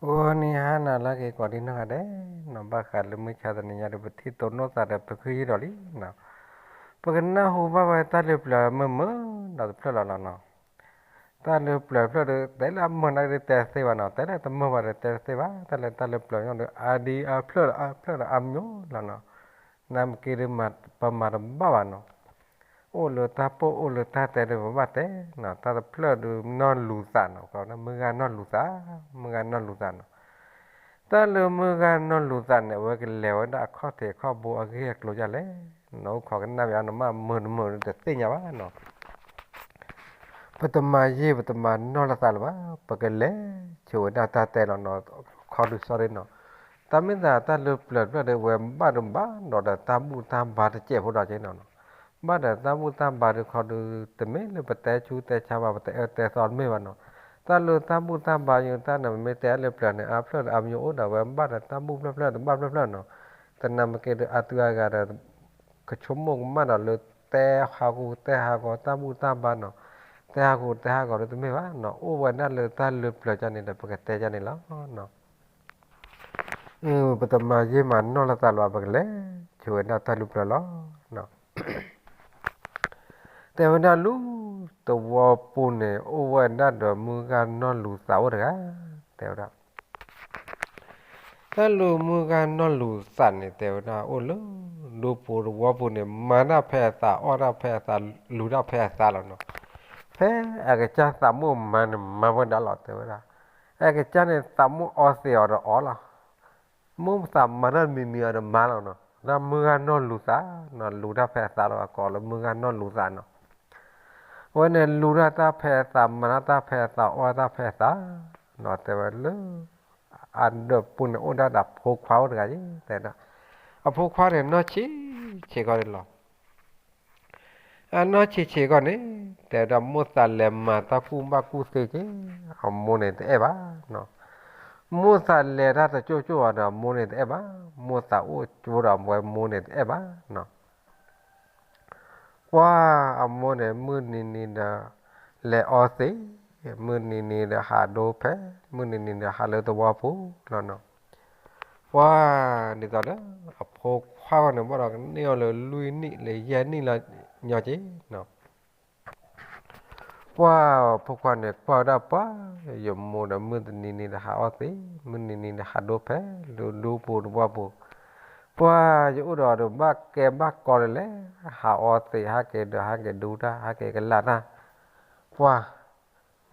ဂီၤနံၤဟါနၤလၢအဂ့ၤကိးဒံနီၢ်ဂၤဒဲးနီၤ, ဘၣ်ဃးလၢမုၢ်ဆါတနံၤညါဒီး ပထံၣ်တိၢ်နီၣ်သးဒီး ပဃ့ယံာ်ဒီးလံနီၤ, ပကနၢ်ဟူဘၣ်ဝဲတၢ်လၢပျၢၤမုာ်မုာ် ဒီးတဖျၢၣ်လီၤလီၤနီၤ. တၢ်လၢပျၢၤတဖျၢၣ်ဒီး တဲလၢအမုာ်နာ်က့ဒီး တဲတသ့ဘၣ်နီၤ, တဲလၢတမုာ်ဘၣ်ဒီး တဲတသ့ဘၣ်. တၢ်လၢတၢ်လၢပျၢၤညီဒီး အါဒံအါဖျၢၣ်ဒီးအါဖျၢၣ်ဒီးအါမံၤလီၤနီၤ. နာ်က့ဒီး ပမၤတဘၣ်ဘၣ်နီၤ. အိၣ်လၢတၢ်ပိာ်အိၣ်လၢတၢ်တဲဒီး ပဘၣ်တဲနီၤ, တၢ်တဖျၢၣ်ဒီးနီၢ်လူၤသးနီၤ, မုၢ်ဂၤနီၢ်လူၤသး, မုၢ်ဂၤနီၢ်လူၤသးနီၤ. တၢ်လၢမုၢ်ဂၤနီၢ်လူၤသးန့ၣ် အဝဲကလဲၤဝဲဒၣ်အခီၣ်ထံးခီၣ်ဘိအဂ့ၢ်အကျိၤဒ်လဲၣ်နီၤ, အိၣ်ခိးကနၣ်မ့ၢ်အါနီၤ, မ့ၢ်မုာ်တမုာ်တသ့ၣ်ညါဘၣ်နီၤ. ပတမၤယံာ်ပတမၤနီၢ်လၢသးလၢၤဘၣ်, ပကလဲၤဆိဝဲဒၣ်တၢ်တဲလီၤနီၤ, ခီဒုးစီဒုးနီၤ. တၢ်မ့ၢ်သးတၢ်လၢပျၢၤတဖျၢၣ်ဒီး ဝဲဘၣ်ဒီးဘၣ်ဒီးတၢ်ဘူၣ်တၢ်ဘါတစဲးဖိဒီးက့နီၤ, ဘၣ်ဒီးတၢ်ဘူၣ်တၢ်ဘါဒီးခီဒုး တမ့ၢ်လၢပတဲဆူးတဲဆါဘၣ် ပတဲအၢတဲသီတမ့ၢ်ဘၣ်နီၤ. တၢ်လၢတၢ်ဘူၣ်တၢ်ဘါယိၤတၢ်န့ၣ် ပမ့ၢ်တဲလၢပျၢၤန့ၣ် အါဖျၢၣ်ဒီးအါမံၤအိၣ်ဒီး ဝဲဘၣ်ဒီးတၢ်ဘူၣ်ဖျၢၣ်ဖျၢၣ်တဘၣ်ဖျၢၣ်ဖျၢၣ်နီၤ. သနာ်က့ဒီးအါသုအါဂၤဒီး ကဆိကမိၣ်ကမၣ်ဒီးလၢတဲဟးဂီၤတဲဟးဂီၤ တၢ်ဘူၣ်တၢ်ဘါနီၤ, တဲဟးဂီၤတဲဟးဂီၤလၢတမ့ၢ်ဘၣ်နီၤ, အိၣ်ဝဲဒၣ်လၢတၢ်လၢပျၢၤကန့ၣ်ဒီး ပကတဲကန့ၣ်လီၤ. ပတမၤယံာ်မၤနီၢ်လၢသးလၢၤဘၣ်, ပကလဲၤဆိဝဲဒၣ်တၢ်လၢပျၢၤလီၤ. တဲဝဲဒၣ်လၢ သဝီပူၤန့ၣ် အိၣ်ဝဲဒၣ်ဒီးမုၢ်ဂၤနီၢ်လူၤသးအိၣ်တဂၤ, တဲဝဲဒၣ် တၢ်လၢမုၢ်ဂၤနီၢ်လူၤသးန့ၣ် တဲဝဲဒၣ်အိၣ်လၢ ဒူပူၤသဝီပူၤန့ၣ် မၤတၢ်ဖဲအသး အီၣ်တၢ်ဖဲအသး လူၤတၢ်ဖဲအသးလီၤနီၤ. ဖဲအကစၢ်သးမိၣ်မၤန့ၣ် မၤဝဲဒၣ်လီၤ တဲဝဲဒၣ်. အကစၢ်န့ၣ်သးမိၣ်အီသံးအီၤဒီးအီလီၤ. မိၣ်သးမၤတၢ်မံၤမံၤအီၤဒီးမၤလီၤနီၤ. တၢ်မုၢ်ဂၤနီၢ်လူၤသးနီၤ, လူၤတၢ်ဖဲအသးလီၤ, အကိးလၢမုၢ်ဂၤနီၢ်လူၤသးနီၤ. အဝဲန့ၣ်လူၤတၢ်တၢ်ဖဲအသး မၤတၢ်တၢ်ဖဲအသး အီၣ်တၢ်ဖဲအသးနီၤ, တဲဝဲလၢ အဒၢးပူၤန့ၣ် အိၣ်ဒၣ်ဒီးအဖိခွါအိၣ်တဂၤအံၤ တဲဒၣ်. အဖိခွါန့ၣ်နီၢ်ဆံးဆံးကီးန့ၣ်လီၤ. အနီၢ်ဆံးဆံးကီးန့ၣ် တဲဝဲဒၣ်မိၣ်သးလဲၤမၤတၢ်ကူၣ်ဘၣ်ကူၣ်သ့က့ၤ အမိၢ်န့ၣ်တအဲၣ်ဘၣ်နီၤ. မိၣ်သးလဲၤတၢ်တကၠိၣ်ကၠိၣ်အီၤဒီးအမိၢ်န့ၣ်တအဲၣ်ဘၣ်, မိၣ်သးအိၣ်ကၠိဒီးအဝဲမိၢ်န့ၣ်တအဲၣ်ဘၣ်နီၤ. ပှၤအမိၢ်န့ၣ် မုၢ်နံၤနံၤဒီး လဲၤအီသံး, မုၢ်နံၤနံၤဒီးဟးဒိဖဲ, မုၢ်နံၤနံၤဒီးဟးလၢသဝီပူၤလီၤနီၤ. ပှၤဒ်သိးဒီး အဖိခွါဂီၢ်န့ၣ် ဘၣ်ဒီးကန့ၢ်အီၤလၢလွံၢ်နံၣ်လၢယဲၢ်နံၣ်လီၤညီက့ၤနီၤ. ပှၤအဖိခွါန့ၣ် ကွၢ်ဝဲဒၣ်ပှၤ ယမိၢ်ဒီးမုၢ်တနံၤနံၤဒီးဟးအီသံး, မုၢ်နံၤနံၤဒီးဟးဒိဖဲ လၢဒူပူၤသဝီပူၤ, ပှၤယအိၣ်ဒီးဒီးဘၣ်ကဲဘၣ်ကီလၢလဲၣ်, ဟးအီသံး ဟးက့ၤဒီးဟးက့ၤဒူတၢ် ဟးက့ၤကလးတၢ်, ပှၤ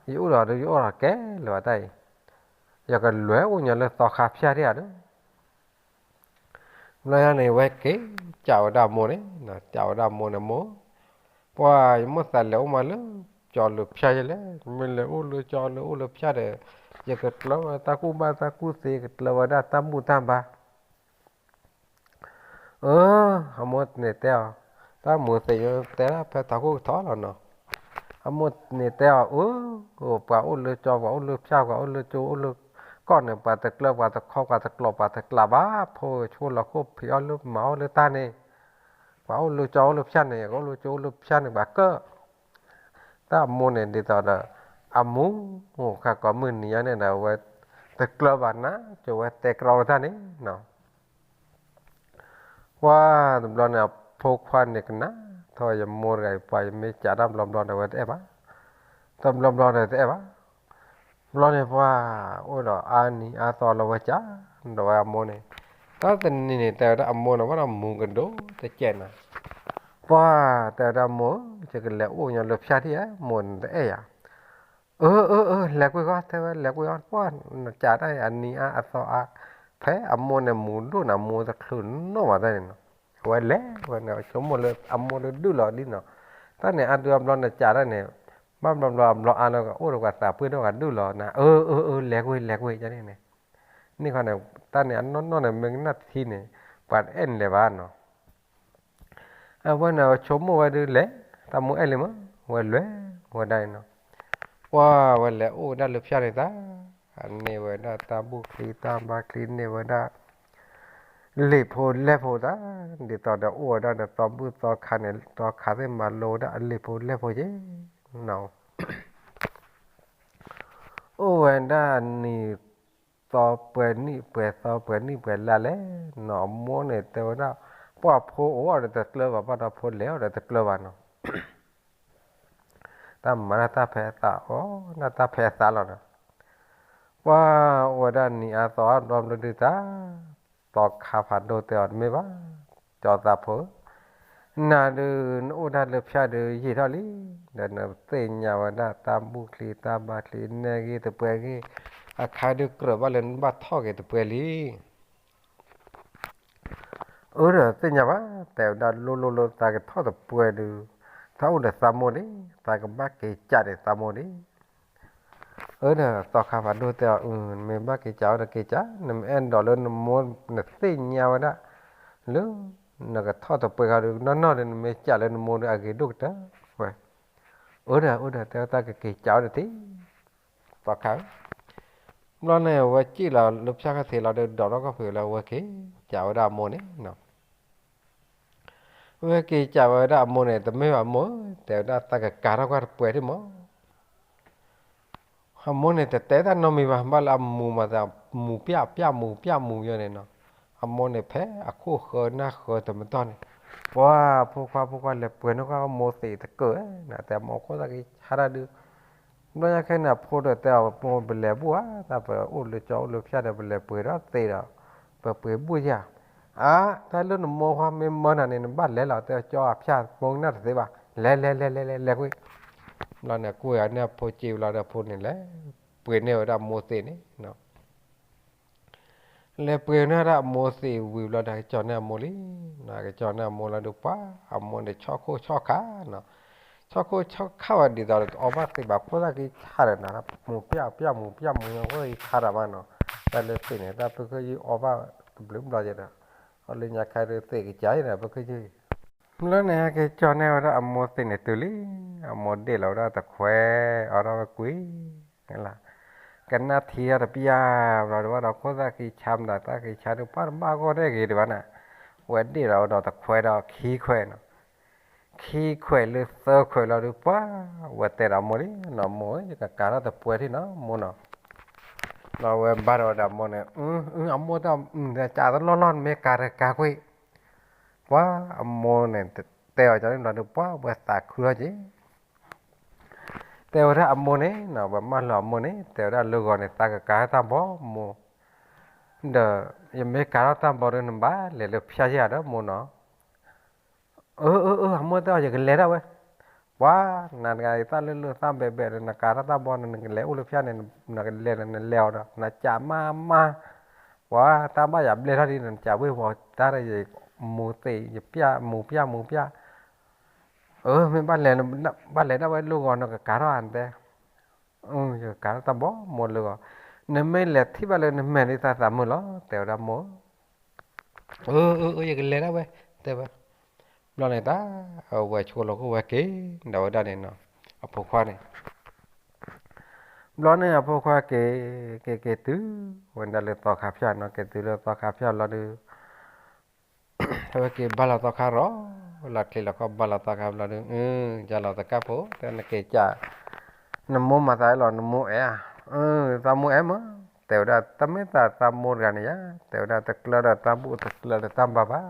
ယအိၣ်ဒီးဒီးယအိၣ်ဒီးကဲလၢၤဘၣ်တၢ်အံၤ, ယကလဲၤအိၣ်ညီလၢသီခါဖၠၣ်ဒံးဧါဒီး ဘျီညါန့ၣ် ဝဲက့ၤကးဝဲဒၣ်အမိၢ်န့ၣ်, ကးဝဲဒၣ်အမိၢ်န့ၣ် မိၢ်, ပှၤယမိၣ်သးလဲၤအိၣ်မးလၢ ကၠီလၢဖၠၣ်ယဲလဲၣ်, မ့ၢ်လဲၤအိၣ်လၢကၠီလၢအိၣ်လၢဖၠၣ်ဒီး ယကကျၢၤဝဲတၢ်ကူၣ်ဘၣ်တၢ်ကူၣ်သ့ ကကျၢၤဝဲဒၣ်တၢ်ဘူၣ်တၢ်ဘါ အၢ, အမိၢ်န့ၣ်တဲအီၤ, တၢ်မုာ်သ့ၣ်ညါတဲဒၣ်ဖဲထးခိၣ်ကထီလီၤနီၤ, အမိၢ်န့ၣ်တဲအီၤ, အၢ, ပှၤအိၣ်လၢကၠီ ပှၤအိၣ်လၢဖၠၣ် ပှၤအိၣ်လၢကၠိအိၣ်လၢကီၢ်န့ၣ် ပှၤတကျၢၤ ပှၤတခီ ပှၤတကျီၣ် ပှၤတကျးဘၣ်, ဖိဆိလီၤခိၣ်ဖံးအီၣ်လၢမၤအီၣ်လၢတၢ်န့ၣ်, ပှၤအိၣ်လၢကၠီအိၣ်လၢဖၠၣ်န့ၣ် ကအိၣ်လၢကၠိအိၣ်လၢဖၠၣ်န့ၣ် ပှၤကၢၣ် တၢ်အမိၢ်န့ၣ်ဒ်သိးဒီး အမိၢ် မိၢ်ခါကိးမုၢ်နံၤညါန့ၣ်ဒီး အဝဲတကျၢၤဘၣ်နၤ ကၠိဝဲတဲကြီဝဲတၢ်န့ၣ်နီၤ, ပှၤတဘျီန့ၣ် အဖိခွါန့ၣ်ကနၣ်ထီၣ် ယမိၢ်တဂၤအံၤ ပှၤယမ့ၢ်ကးတၢ်ဘျီဘျီဒီး အဝဲတအဲၣ်ဘၣ်, တဘျီဘျီဒီးတအဲၣ်ဘၣ်, ဘျီန့ၣ်ပှၤ အိၣ်ဒီးအါနံၤအါသီလၢဝဲကး ဒီးဝဲအမိၢ်န့ၣ်, တၢ်တနံၤန့ၣ် တဲဝဲဒၣ်အမိၢ်န့ၣ် ဘၣ်ဒီးမူကဒိၣ်တကဲးနၤ ပှၤတဲဝဲဒၣ်မိၢ်ဧၢ, ယကလဲၤအိၣ်ညီလၢဖၠၣ်ထံၣ်ဧါ, မိၢ်န့ၣ်တအဲၣ်ယၤ, အၢ အၢ အၢ လဲၤကွံာ်ဃီ တဲဝဲ လဲၤကွံာ်ဃီ ပှၤနကးတၢ်အံၤ အနံၤအါအသီအါ, ဖဲအမိၢ်န့ၣ်မူဒိၣ်နၤ မိၢ်တချုးနီၣ်ဘၣ်တၢ်န့ၣ်နီၤ, အဝဲလဲၤဝဲန့ၣ် ဆိကမိၣ်လၢအမိၢ်ဒုးဒုၣ်လီၤဒ်နီၤ, တၢ်န့ၣ်အါဒုးအဘျီနကးတၢ်န့ၣ်, ဘၣ်ဘျီဘျီအဘျီအါလၢကအိၣ်ဒီးပှၤသးပှ့ၢ်ဒီးပှၤဒုၣ်လီၤနၤ, အၢ အၢ အၢ လဲၤကွံာ် လဲၤကွံာ်န့ၣ်, န့ၣ်ခီန့ၣ် တၢ်န့ၣ်အနီၢ်နီၢ်န့ၣ် မ့ၢ်ကနၣ်တထံန့ၣ် ပှၤတအဲၣ်နလဲၤဘၣ်နီၤ အဝဲန့ၣ် ဆိကမိၣ်ဝဲဒုးလဲၤ, တၢ်မိၢ်အဲၣ်လံမး, ဝဲလဲၤဝဲဒၣ်နီၤ, ပှၤဝဲလဲၤအိၣ်ဝဲဒၣ်လၢဖၠၣ်န့ၣ်တၢ်, န့ၢ်ဝဲဒၣ်တၢ်ဘူၣ်ချံတၢ်ဘါချံ န့ၢ်ဝဲဒၣ် လံာ်ဖိလဲၢ်ဖိတၢ်, ဒ်သိးဒီးအိၣ်ဝဲဒၣ်ဒီးသီဘူၣ်သီခါန့ၣ် သီခါသ့ၣ်မၤလိဝဲဒၣ်အလံာ်ဖိလဲၢ်ဖိက့ၤနီၤ အိၣ်ဝဲဒၣ်နံၤ သီပှဲၤနံၣ်ပှဲၤသီပှဲၤနံၣ်ပှဲၤလါလဲၣ်နီၤ, အမိၢ်န့ၣ်တဲဝဲဒၣ်, ပှၢ်ဖိအိၣ်အီၤဒီးတကျၢၤဘၣ်, ပှၢ်ဒီးဖိလဲၤအီၤဒီးတကျၢၤဘၣ်နီၤ. တၢ်မၤတၢ်တၢ်ဖဲအသးအီၤ, တၢ်တၢ်ဖဲအသးလီၤဒီး, ပှၢ်အိၣ်ဝဲဒၣ်နံၤအါသီအါဒီဘျီဒုးတၢ်, သီခါဖးဒိၣ်တဲအီၤတမ့ၢ်ဘၣ်, ကၠီသးဖိဧၢ, နၤဒုး နအိၣ်တၢ်လၢဖၠၣ်ဒုးယံာ်ထီၣ်လံ, ဒီးနသ့ၣ်ညါဝဲဒၣ်တၢ်ဘူၣ်ချံတၢ်ဘါချံ နဲၣ်ဂ့ၢ်တပှဲၤဂ့ၢ်, အခါဒုးကြၢးဘၣ်လၢနဘၣ်ထီၣ်က့ၤတပှဲၤလံ. အၢ ဒီးသ့ၣ်ညါဘၣ်, တဲဝဲဒၣ်လိၣ်လိၣ်လၢသးကထီၣ်တပှဲၤဒုး, သးအိၣ်ဒီးသးမိၢ်လံ, သးကဘၣ်က့ၤကးဒီးသးမိၢ်လံ. အၢ ဒီးသီခါဖးဒိၣ်တဲအီၤ, နမ့ၢ်ဘၣ်က့ၤကးဝဲဒီးက့ၤကး, နမ့ၢ်အဲၣ်ဒိးလၢနမိၢ်နသ့ၣ်ညါဝဲဒၣ်, လၢ နကထီၣ်တပှဲၤခါဒုး နီၢ်နီၢ်ဒီး နမ့ၢ်ကးလၢနမိၢ်ဒီးအဂ့ၤဒိၣ်ကတၢၢ်ဝဲ. အၢ ဒီး အၢ ဒီးတဲဝဲတၢ်ကက့ၤကးဝဲဒီးတ့ၢ် သီခါဧၢ. ဘျီန့ၣ် အဝဲစံၣ်လီၤလၢဖၠၣ်ခီၣ်ထံးလီၤဒီး ဒိးထီၣ်ခီၣ်ဖံးလၢအဝဲက့ၤကးဝဲဒၣ်အမိၢ်န့ၣ်နီၤ. အဝဲက့ၤကးဝဲဒၣ်အမိၢ်န့ၣ် တမ့ၢ်ဘၣ်မိၢ်ဧၢ, တဲဝဲဒၣ်သးကကးထီၣ်ကွၢ်တပှဲၤဒံးမိၢ်. အမိၢ်န့ၣ်တတဲတၢ်နီတမံၤဘၣ်, ဘၣ်လၢအမူမၤသး, မူပျၢ်ပျၢ်မူပျၢ်မူယီၤန့ၣ်နီၤ. အမိၢ်န့ၣ်ဖဲအခိၣ်ဃၢနၢ်ဃၢတမတီၢ်န့ၣ်, ပှၤဖိခွါဖိခွါလဲၤပှ့ၤန့ၢ်ကွၢ်မိၢ်သံးတကၢၢ်ဧၢ, တဲမိၢ်ခိၣ်သၣ်ကံဆါတၢ်ဒုး. ဘျီညါခဲန့ၣ် အဖိဒီးတဲအီၤ မိၢ်ပလဲၤဘူၣ်ဧါ, တၢ်ပအိၣ်လၢကၠီအိၣ်လၢဖၠၣ်ဒီး ပလဲၤပှ့ၤဒီးသံးဒီး ပပှ့ၤဘူၣ်ယၤ. အါ, တၢ်လၢနမိၢ်ခွါမ့ၢ်မၢနၤန့ၣ် နဘၣ်လဲၤလီၤ, တဲကၠီအဖၠၣ်မိၢ်ကနၣ်တသ့ဘၣ်, လဲၤလဲၤလဲၤလဲၤလဲၤလဲၤကွံာ်. ဘျီန့ၣ် ကွံာ်အီၤန့ၢ်အဖိစ့ဘျီဒီး အဖိန့ၣ်လဲၤပှ့ၤန့ၢ်ဝဲဒၣ်မိၢ်သံးန့ၣ် လဲၤပှ့ၤန့ၢ်ဝဲဒၣ်အမိၢ်သံးဝံၤဘျီဒီး ကကၠီန့ၢ်အမိၢ်လံ. ကကၠီန့ၢ်အမိၢ်လီၤဒုး ပှၤအမိၢ်န့ၣ် ဆီၣ်ခိၣ်ဆီၣ်ခါနီၤ, ဆီၣ်ခိၣ်ဆီၣ်ခါဝဲဒ်သိးဒီး တအီၣ်ဘၣ်သံးဘၣ်, ခိၣ်သၣ်ကံဆါဒီးနၤ မူပျၢ်ပျၢ်မူပျၢ်မူ ခိၣ်သၣ်ကံဆါတၢ်မးနီၤ. တၢ်လၢသံးန့ၣ် တၢ်ပၢၢ်ခိၣ်ယုၢ်အီၣ်ဘၣ်တဘျုးဘျီယဲဒီး အီၣ်လၢညါခါဒုးသံးကစၢ်အံၤဒီး ပၢၢ်ခိၣ်ယုၢ် ဘျီန့ၣ် ကကၠီန့ၢ်ဝဲဒၣ်အမိၢ်သံးန့ၣ်တုၤလံ, အမိၢ်ဒ့ၣ်လီၤဝဲဒၣ်တခွဲး အီၣ်ထီၣ်ဝဲကွံာ် ကနၣ်ထံထီၣ်တပျၢ်ဘျီဒီး ဘၣ်ဒီးခိၣ်သၣ်ကံဆါမတၤ သၣ်ကံဆါဒုး ပှၤတဘၣ်ဂီၢ်ဒဲၣ်ဂ့ၤဒံးဘၣ်နၤ, ဝဲဒ့ၣ်လီၤဝဲဒီးတခွဲးဒီးခံခွဲးနီၤ, ခံခွဲးလၢသၢခွဲးလီၤဒုး ပှၤဝဲတဲဒီးမိၢ်လံနီၤ, မိၢ်ဧၢ ယကကးထီၣ်တပှဲၤထံၣ်နီၤ မိၢ်နီၤ. ဒီးဝဲဘါဒီးဝဲဒၣ်မိၢ်န့ၣ်, အမိၢ်တၢ် ကးတလီၢ်လီၢ် နမ့ၢ်ကးတကးကွံာ် ပှၤအမိၢ်န့ၣ် တဲအီၤကန့ၣ်ဘျီဒုး ပှၤဝဲသးခုထီၣ်က့ၤ တဲဝဲဒၣ်အမိၢ်န့ၣ်နီၤ, ပှၤမၢလီၤအမိၢ်န့ၣ် တဲဝဲဒၣ်လၢဂီၤန့ၣ် သးကကးတၢ်ဘီမိၢ်, ဒီးယမ့ၢ်ကးထီၣ်တၢ်ဘီဒီး နဘၣ်လဲၤလၢဖၠၣ်ယဲၢ်ဒီးမိၢ်နီၤ. အၢ အၢ အၢ အမိၢ်တဲအီၤ ယကလဲၤဒၣ်ဝဲ, ပှၤနၤတဂၤအံၤ သၣ်လၢလၢသၣ်ဘဲဘဲဒီး နကးထီၣ်တၢ်ဘီန့ၣ် နကလဲၤအိၣ်လၢဖၠၣ်န့ၣ် နကလဲၤဒီး နလဲၤအီၤဒီး နကးမါမါ, ပှၤတၢ်ဘၣ်ယၤဘျဲၣ်ထီၣ်ဒ် နကးဝ့ၢ်ဝီၤတၢ်ဒီး ယမူသ့း ယပျၢ်မူပျၢ်မူပျၢ် အၢ မ့ၢ်ဘၣ်လဲၤ ဘၣ်လဲၤဒၣ်ဝဲလၢဂီၤ နကကးထီၣ်ဧါ နတဲ, ယကကးထီၣ်တၢ်ဘီမိၢ်လၢဂီၤ, နမ့ၢ်လဲၤထံၣ်ဘၣ်လၢနမဲာ်ဒ်သးသးမုာ်လီၤ တဲဝဲဒၣ်မိၢ်, အၢ အၢ အၢ ယကလဲၤဒၣ်ဝဲ တဲဝဲ, ဘျီန့ၣ်တၢ် အဝဲဆိလီၤခိၣ်ဝဲက့ၤ ဒီးဝဲဒၣ်န့ၣ်နီၤ အဖိခွါန့ၣ် ဘျီန့ၣ်အဖိခွါက့ၤ က့ၤက့ၤတုၤ ဝဲဒၣ်လၢသီခါဖၠၣ်နီၤ, က့ၤတုၤလၢသီခါဖၠၣ်ဘျီဒုး အဝဲက့ၤဘါလီၤသီခါရီၤ, လီၤချ့လီၤခီၣ်ဘါလီၤသီခါဘျီဒုး, ကၢ်လီၤသကၢ်ဖိ တဲနက့ၤကၢ်, နမိၢ်မၤသးအဲၣ်လီၤ နမိၢ်အဲၣ်ဧါ, သးမိၢ်အဲၣ်မး, တဲဝဲဒၣ် တမ့ၢ်သးသးမိၢ်တဂၤန့ၣ်ယါ, တဲဝဲဒၣ် တကျၢၤဒီးတၢ်ဘူၣ် တကျၢၤဒီးတၢ်ဘါဘၣ်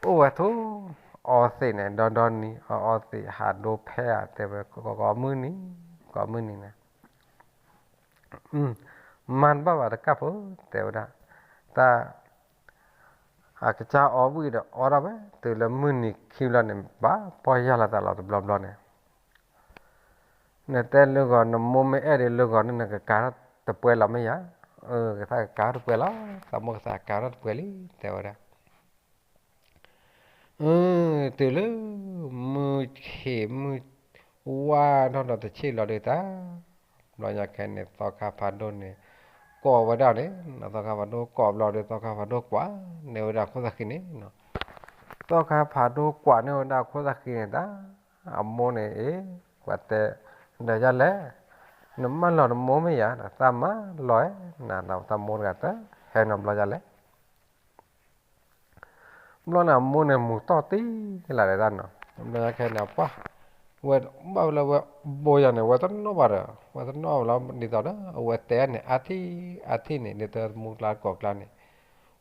အိၣ်ဝဲထူၣ် အီသံးန့ၣ် ဒီဒီနံၤ အီအီသံး ဟးဒိဖဲဧါ တဲဝဲ ကိးမုၢ်နံၤ ကိးမုၢ်နံၤန့ၣ် မၤတဘၣ်ဘၣ်တကၢ်ဖိ တဲဝဲဒၣ် တၢ် အကစၢ်အီဝံၤဒီးအီထီၣ်ဝဲ တုၤလၢမုၢ်နံၤခံဘျီန့ၣ် ဘၣ်ပီၢ်ယၢ်လီၤသးလီၤတဘျီဘျီန့ၣ် နတဲလၢဂီၤ နမိၢ်မ့ၢ်အဲၣ်ဒ်လၢဂီၤန့ၣ် နကကးထီၣ်တပှဲၤလီၤမ့ၢ်ယါ, ကသးကကးထီၣ်တပှဲၤလီၤ, သးမိၢ်ကသးကးထီၣ်တပှဲၤလံ တဲဝဲဒၣ် တုၤလၢ မုၢ်ဆ့ၣ်မုၢ်ဝါထီၣ်ဒီးတဆံးလီၤဒုးတၢ်, ဘျီညါခဲန့ၣ် သီခါဖးဒိၣ်န့ၣ် ကိးဝဲဒၣ်န့ၣ် သီခါဖးဒိၣ်ကိးဘျီဒီး သီခါဖးဒိၣ်ကွၢ်န့ၢ်ဝဲဒၣ်ခိၣ်သၣ်ဃံန့ၣ်, သီခါဖးဒိၣ်ကွၢ်န့ၢ်ဝဲဒၣ်ခိၣ်သၣ်ဃံန့ၣ်တၢ်, အမိၢ်န့ၣ်အံၤ ပှၤတဲ ဒီးယလဲၣ်, နမၢလီၤနမိၢ်မ့ၢ်ယါ သးမၢလီၤဧဲ, နသးမိၢ်တဂၤတဟဲနီတဘျီယလဲၣ် ဘျီန့ၣ် အမိၢ်န့ၣ်မူၤတီၢ်တံၢ်လၢ်ဒဲးတၢ်နီၤ, ဘျီညါခဲန့ၣ် ပှၤ ဝဲဘၣ်ဝဲလၢဝဲဘိယၤန့ၣ် ဝဲတနီၣ်ဘၣ်ဒီး ဝဲတနီၣ်ဘၣ်လီၤ ဒ်သိးဒီး အဝဲတဲန့ၣ် အါထံၣ်အါထံၣ်န့ၣ် ဒ်သိးမူကျါကိးကျါန့ၣ်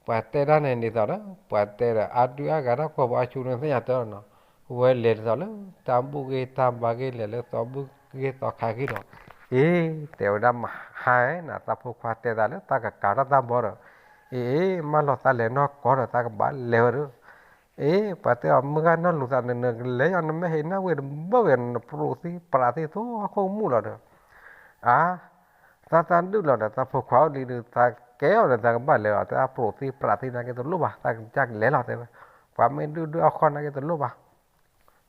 ပှၤတဲတၢ်န့ၣ် ဒ်သိးဒီး ပှၤတဲဒီး အါဒုအါဂၤတၢ်ကွၢ်ပှၤအါဆူန့ၣ် သ့ၣ်ညါတဲလီၤနီၤ, ဝဲလဲၤဒ်သိးလၢ တၢ်ဘူၣ်ဂ့ၢ်တၢ်ဘါဂ့ၢ် လဲၤလၢသီဘူၣ်ဂ့ၢ်သီခါဂ့ၢ်ဒီး အ့ တဲဝဲဒၣ်မဟါနၤ သးဖိခွါတဲသးလၢ သးကကၤထီၣ်တၢ်ဘီဒီး အ့ အ့ မၢလီၤသးလဲၤနီၢ်ကီၢ်ဒီး သးကဘၣ်လဲၤဝဲဒီး အ့ ပှၤတဲအီၤ မုၢ်ဂၢ်နီၢ်လူၤသး နနကလဲၤယီၤ နမ့ၢ်ဟ့ၣ်နၢ်ဝ့ၢ်တဘၢၣ်ဝဲ နပရိးသံပြးသံသိဟီၣ်ခိၣ်မူၣ်လီၤဒီး အါ သးတၢ်ဒုၣ်လီၤဒီး သးဖိခွါအိၣ်လံဒီး သးကဲအီၤဒီး သးကဘၣ်လဲၤအီၤ သးပရိးသံပြးသံနာ်က့တလိၣ်ဘၣ် သးကစၢ်ကလဲၤလီၤတဲဝဲ, ပှၤမ့ၢ်ဒုၣ်ဒုၣ်အီၣ်ခီနာ်က့တလိၣ်ဘၣ်,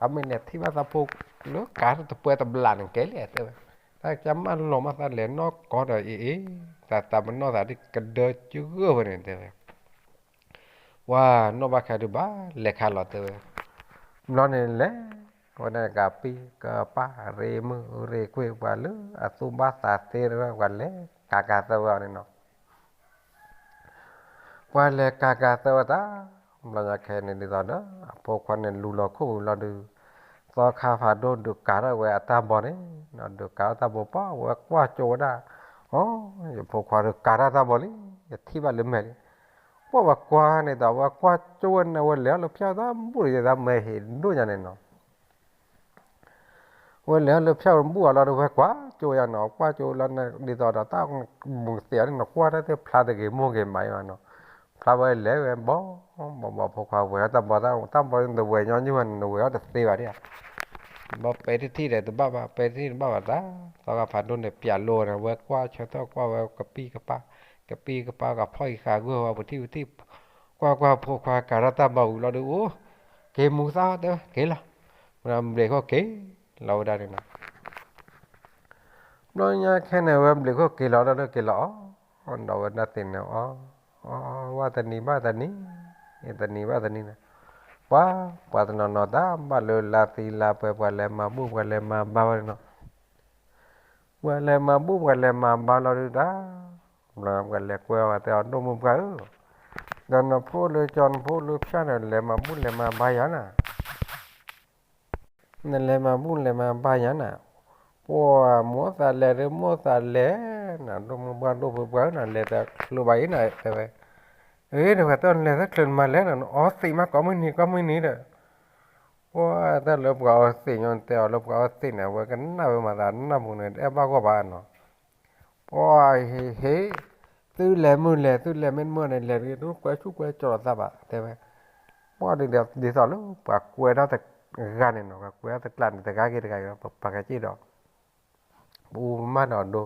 အမ့ၢ်လဲၤထံၣ်ဘၣ်သးဖိလၢကၤတပှဲၤတဘျးန့ၣ်ကဲလဲၣ်တဲဝဲ, သးကမၢလီၤမးသးလဲၤနီၢ်ကီၢ်ဒီးအံၤအံၤ, သးသးပနီၣ်သးဒ်ကဒၢကဂၢၢ်ဝဲန့ၣ်တဲဝဲ ပှၤနီၢ်ဘၣ်ခါဒုးဘၣ်လဲၤခါလီၤတဲဝဲ, ဘျီန့ၣ်လဲၤ, ဝဲဒၣ်ကပံၢ်ကပၢ်ရ့မုၢ်ရ့ကွံာ်ပှၤလၢအသူၣ်ဘၣ်သးသ့ဝဲ ပှၤလဲၤကၤကၤသၢဝဲအီၤန့ၣ်နီၤ, ပှၤလဲၤကၤကၤသၢဝဲတၢ်, ဘျီညါခဲန့ၣ်ဒ်သိးဒီး အဖိခွါန့ၣ်လူၤလီၤခိၣ်ဝံၤလီၤဒုး, သီခါဖးဒိၣ်ဒုးကၤထီၣ်ဝဲအတၢ်ဘီန့ၣ်, ဒုးကၤထီၣ်တၢ်ဘီပှၤဝဲကွၢ်ကၠိဝဲဒၣ်, အိ ယဖိခွါဒုးကၤထီၣ်တၢ်ဘီလံ, ယထံၣ်ဘၣ်လၢမဲာ်လံ, ပှၤဝဲကွၢ်န့ၣ်ဒီး ဝဲကွၢ်ကၠိဝဲန့ၣ် ဝဲလဲၤအီၤလၢဖၠၣ်တၢ်ဘူၣ်တယဲၢ်တၢ်မဲာ်ဟ့ၣ်ဒိၣ်ညါန့ၣ်နီၤ ဝဲလဲၤအီၤလၢဖၠၣ်ဝဲဘူၣ်အီၤလီၤဒီး ဝဲကွၢ်ကၠိယါနီၤ, ကွၢ်ကၠိလီၤန့ၣ် ဒ်သိးဒီးတၢ်မုာ်သ့ၣ်အီၤန့ၣ် နကွၢ်တၢ်သ့ၣ်ဖျါတဂ့ၤမိၢ်ဂ့ၤမးယါနီၤ, ဖျါဝဲလဲၤဝဲဘီ, ဘီဘီဖိခွါဝဲၤထီၣ်တၢ်ဘီ, တၢ်ဘီတဝဲၤညီနုၢ်ဘၣ်န့ၣ် နဝဲၤအီၤတသ့ဘၣ်ဒ်ဧါ, ဘီပဲတထံၣ်ဒီးတဘၣ်ဘၣ်, ပဲတထံၣ်တဘၣ်ဘၣ်တၢ်, သီခါဖးဒိၣ်န့ၣ် ပၠးလိဝဲန့ၣ် ဝဲကွၢ်ဆၢထၢၣ်ကွၢ်ဝဲကပံၢ်ကပၢ်, ကပံၢ်ကပၢ်ကဖီၣ်အံၤဃာ်ဂုၢ်ဝဲပထံၣ်ပထံၣ်, ကွၢ်ကွၢ်ဖိခွါကၤထီၣ်တၢ်ဘီဝံၤလီၤဒီး အိၣ်, က့ၤမူသၣ်အီၤတဲဝဲ က့ၤလီၤ, ဘျုးခိၣ်က့ၤလီၤဝဲဒၣ်န့ၣ်နီၤ ဘျီညါခဲန့ၣ် ဝဲဘျုးခိၣ်က့ၤလီၤဒီးက့ၤလီၤအီၤ, ဒီးဝဲဒၣ်သ့ၣ်န့ၣ်အီၤ, အီၤဝဲတနံၤဘၣ်တနံၤ, တနံၤဘၣ်တနံၤန့ၣ်, ပှၤ, ပှၤတနီၤနီၤတၢ်ဘၣ်လၢလါသံလါပှဲၤ ပှၤလဲၤမၤဘူၣ်ပှၤလဲၤမၤဘါဝဲန့ၣ်နီၤ, ပှၤလဲၤမၤဘူၣ်ပှၤလဲၤမၤဘါလီၤဒုးတၢ်, ဘျီပှၤလဲၤကွဲအီၤဝဲတဲအီၤ ဒိၣ်မုၢ်ပှၢ်ဧၢ, ဒီးနဖိလၢကၠီနဖိလၢဖၠၣ်န့ၣ် လဲၤမၤဘူၣ်လဲၤမၤဘါယၤနၤ နလဲၤမၤဘူၣ်လဲၤမၤဘါယၤနၤ, ပှၤမိၢ်သးလဲၤဒီးမိၢ်သးလဲၤ, နဒိၣ်မုၢ်ပှၢ်ဒိၣ်ဖုပှၢ်ဧၢ နလဲၤတချုးဘၣ်အံၤနတဲဝဲ, အ့ တဝဲတၢ်နလဲၤတချုးနမၤလဲၣ်နၤ နအီသံးမးကိးမုၢ်နံၤကိးမုၢ်နံၤဒီး, ပှၤတၢ်လၢပှၤအီသံးညီနတဲအီၤလၢပှၤအီသံးန့ၣ် အဝဲကနၣ်ဝဲမၤသးနၢ်ပူၤန့ၣ် တအဲၣ်ဘၣ်ဂီၢ်ဘၣ်နီၤ ပှၤဟ့ၣ်ဟ့ၣ်, သုလဲၤမုၢ်လဲၤ သုလဲၤမ့ၢ်မုၢ်န့ၣ် လဲၤတဂ့ၤ တကွဲဆူၣ်ကွဲကၠီလိာ်သးဘၣ် တဲဝဲ, ပှၤဒ်သိးလၢ ပှၤကွဲထီၣ်တဂၤန့ၣ်နီၤ ပှၤကွဲထီၣ်တကျးန့ၣ် တဂၤဂ့ၤတဂၤဂ့ၤ ပပာ်ကဲက့ၢ်ဒီး, ပအူပမၢ်ဒီးဒိ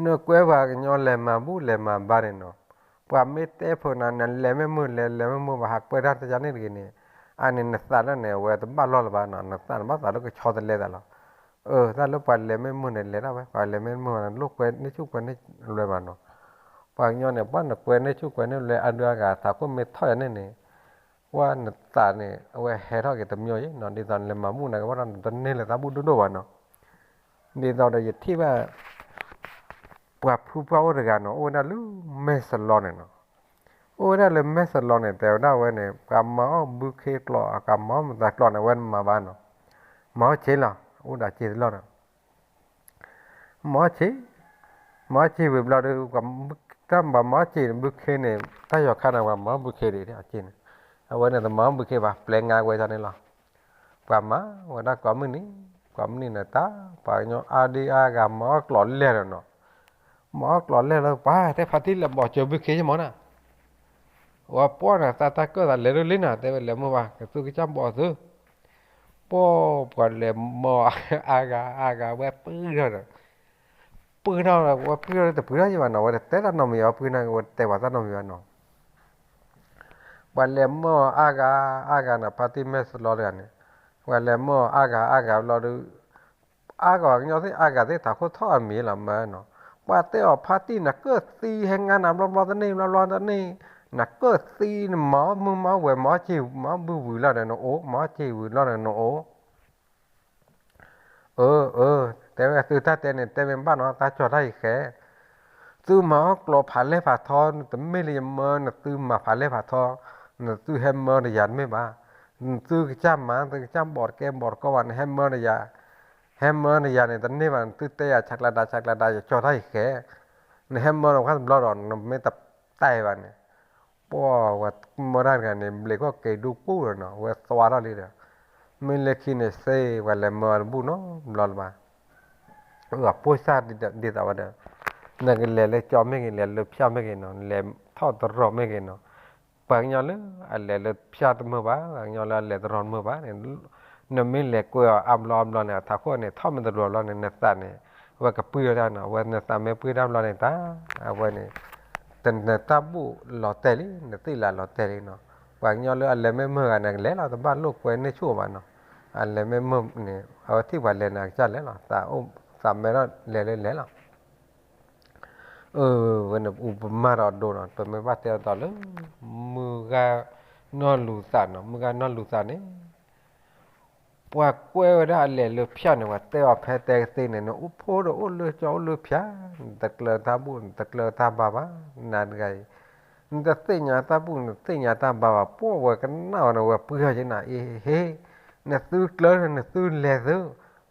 နကွဲပှၤကညီလဲၤမၤဘူၣ်လဲၤမၤဘါန့ၣ်နီၤ, ပှၤမ့ၢ်တဲဖိနၤ နလဲၤမ့ၢ်မုၢ်လဲၤ လဲၤမ့ၢ်မုၢ်ဘၣ် ဟးကွဲတၢ်တယါန့ၣ်တဂ့ၤန့ၣ်, အန့ၣ်နသးလၢန့ၣ် အဝဲတဘၣ်လီၢ်လၢၤဘၣ်နီၤ နသးနဘၣ်သးလၢကဆီတလဲသးလီၤ. အၢ တၢ်လၢပှၤလဲၤမ့ၢ်မုၢ်န့ၣ် လဲၤဒၣ်ဝဲ ပှၤလဲၤမ့ၢ်မုၢ် နလိၣ်ကွဲန့ၢ်ဆူၣ်ကွဲန့ၢ်လွဲဘၣ်နီၤ. ပှၤကညီန့ၣ် ပှၤနကွဲန့ၢ်ဆူၣ်ကွဲန့ၢ်လွဲ အါဒုအါဂၤ သးခိၣ်မ့ၢ်ထီၣ်ယၤန့ၣ်န့ၣ် ပှၤနသးန့ၣ် အဝဲဟဲထီၣ်က့ၤတမံၤအံၤနီၤ ဒ်သိးနလဲၤမၤဘူၣ်န့ၣ် ကဘၣ်ဒီးနတန့ၢ်လၢသးဘူၣ်ဒိၣ်ဒိၣ်ဘၣ်နီၤ. ဒ်သိးဒီးယထံၣ်ဘၣ် ပှၤဖုပှၢ်အိၣ်တဂၤနီၤ အိၣ်ဝဲဒၣ်လၢမဲၢ်စလီန့ၣ်နီၤ. အိၣ်ဝဲဒၣ်လၢမဲၢ်စလီန့ၣ် တဲဝဲဒၣ်ဝဲန့ၣ် ပှၤမၤအီၣ်ဘုခ့ကျိာ် အကမၤအီၣ်မတၤကျိာ်န့ၣ် အဝဲမၤဘၣ်နီၤ. မၤအီၣ်ဆံးလီၤ အိၣ်ဒီးဆံးတလီၢ်နီၤ. မၤအီၣ်ဆံး, မၤအီၣ်ဆံးဝံၤဘျီဒီး တၢ်ဘၣ်မၤအီၣ်ဆံးန့ၣ် ဘုခ့န့ၣ် တၢ်ယီၤခါန့ၣ် ပှၤမၤအီၣ်ဘုခ့ဒံးအဆံးန့ၣ်, အဝဲန့ၣ်တမၤအီၣ်ဘုခ့ဘၣ် ပျဲငါဝဲဒၣ်န့ၣ်လီၤ. ပှၤမၤဝဲဒၣ်ကိးမုၢ်နံၤ, ကိးမုၢ်နံၤန့ၣ်တၢ် ပှၤကညီအါဒံအါဂၤမၤအီၣ်ကျိာ်လဲၢ်ဒီးနီၤ. မၤအီၣ်ကျိာ်လဲၢ်လီၤ ပှၤတဲဖါတံၢ်လဲၤဘီၣ်စၢၤဘုခ့ယမီၤနၤ. ဝဲပှၢ်န့ၣ် သးတၢ်ကၢၣ်သးလဲၤဒိၣ်လံနၤ တဲဝဲလဲၤမုၢ်ဘၣ် ကသူကစၢ်ဘီၣ်သု ပှၢ်ပှၤလဲၤမၤအါဂၤအါဂၤဝဲပုၢ်ထီၣ်ဒီး, ပုၢ်ထီၣ်ဝဲပုၢ်ထီၣ်တပှၢ်ထီၣ်ယဘၣ်နီၤ ဝဲတတဲတၢ်နီတမံၤအီၤ ပုၢ်န့ၣ် ဝဲတတဲပှၤတၢ်နီတမံၤဘၣ်နီၤ. ပှၤလဲၤမၤအါဂၤအါဂၤန့ၣ် ဖါတံၢ်မဲၢ်စလီတဂၤန့ၣ်, ပှၤလဲၤမၤအါဂၤအါဂၤဘျီဒီး အါဂၤကညီသ့ၣ်အါဂၤသ့ၣ် ထးခိၣ်ထီၣ်အမံၤလီၤမၢနီၤ. ပှၤတဲအီၤဖါတံၢ်နကၢၣ်သံဟဲငါနၤဘျီဘျီတန့ၢ်ဘျီဘျီတန့ၢ်, နကၢၣ်သံနမၤအီၣ်မုၢ်မၤအီၣ်ဝဲၤ မၤအီၣ်ဆံးမၤအီၣ်ဘုဝံၤလီၤဒီးနအိၣ် မၤအီၣ်ဆံးဝံၤလီၤဒီးနအိၣ် အၢ အၢ တဲဝဲသုတၢ်တဲန့ၣ် တဲမ့ၢ်ဘၣ်နီၤ တၢ်ကၠီၤတၢ်အံၤဃဲ, သုမၤအီၣ်ကျိာ်ဖးလဲၢ်ဖးထီ နတမ့ၢ်လၢယမၢ နသုမၤဖးလဲၢ်ဖးထီ, နသုဟဲမၢဒီးယၤတမ့ၢ်ဘၣ်. သုကစၢ်မၤ သုကစၢ်ဘီၣ်တကဲဘီၣ်တကီဘၣ် နဟဲမၢနယၤ, ဟဲမၢနယၤန့ၣ် တန့ၢ်ဘၣ် နသုတဲယၤဆးကျးဒါဆးကျးဒါ ယကၠီၤတၢ်ယဃဲ, နဟဲမၢနဝဲတဘျီဒီး နမ့ၢ်တတဲဘၣ်န့ၣ်, ပှၤဝဲမၢတၢ်တဂၤန့ၣ် ဘျ့းခီၣ်က့ၤဒူပူၤလီၤနီၤ ဝဲသွါထီၣ်လံဒီး, မ့ၢ်လၢခံန့ၣ်စ့ ပှၤလဲၤမၢအီၤတဘူၣ်နီတဘျီလၢၤဘၣ်. အဖိစၢ်ဒ်သိးဝဲဒီး, နကလဲၤလၢကၠီမ့ၢ်ဂ့ၤ လဲၤလၢဖၠၣ်မ့ၢ်ဂ့ၤနီၤ လဲၤထီၣ်တရီၤမ့ၢ်ဂ့ၤနီၤ, ပှၤကညီလၢအလဲၤလၢဖၠၣ်တမုာ်ဘၣ်, ပှၤကညီလၢအလဲၤတရီၤတမုာ်ဘၣ်န့ၣ်, နမ့ၢ်လဲၤကွဲအီၤအါဘျီအါဘျီန့ၣ် အထးခိၣ်န့ၣ် ထီၣ်မ့ၢ်တရီၤဘျီန့ၣ် နသးန့ၣ် အဝဲကပှံၢ်ဝဲဒၣ်နီၤ, အဝဲနသးမ့ၢ်ပှံၢ်တၢ်ဘျီန့ၣ်တၢ်, အဝဲန့ၣ် နတၢ်ဘူၣ်လီၤတဲာ်လံ နသ့ၣ်လးလီၤတဲာ်လံနီၤ, ပှၤကညီလၢအလဲၤမ့ၢ်မုာ်ဂၤန့ၣ် ကလဲၤလီၤ တဘၣ်လိာ်ကွဲန့ၢ်ဆူၣ်ဘၣ်နီၤ, အလဲၤမ့ၢ်မုာ်န့ၣ် အဝဲထံၣ်ပှၤလဲၤန့ၣ် အကစၢ်လဲၤလီၤ, သးအိၣ်သးမဲထီၣ်လဲၤလၢလဲၤလီၤ. အဝဲန့ၣ် ပမၢၢ်ဒီးဒိနီၤ ပမ့ၢ်ဘၣ်တဲအီၤဒီးလၢ မုၢ်ဂၤနီၢ်လူၤသးနီၤ မုၢ်ဂၤနီၢ်လူၤသးန့ၣ် ပှၤကွဲဝဲဒၣ်အလဲၤလၢဖၠၣ်န့ၣ် ပှၤတဲအီၤဖဲတဲကသ့န့ၣ် နအိၣ်ဖိဒီးအိၣ်လၢကၠီအိၣ်လၢဖၠၣ်, နတကျၢၤတၢ်ဘူၣ် နတကျၢၤတၢ်ဘါဘၣ်, နၤတဂၤအံၤ နတသ့ၣ်ညါတၢ်ဘူၣ် နတသ့ၣ်ညါတၢ်ဘါဘၣ်, ပှၤဝဲကနၣ်အီၤန့ၣ် ဝဲပှံၢ်ထီၣ်က့ၤနၤ အ့ဟ့, နသုကျၢၤ နသုလဲၤသု,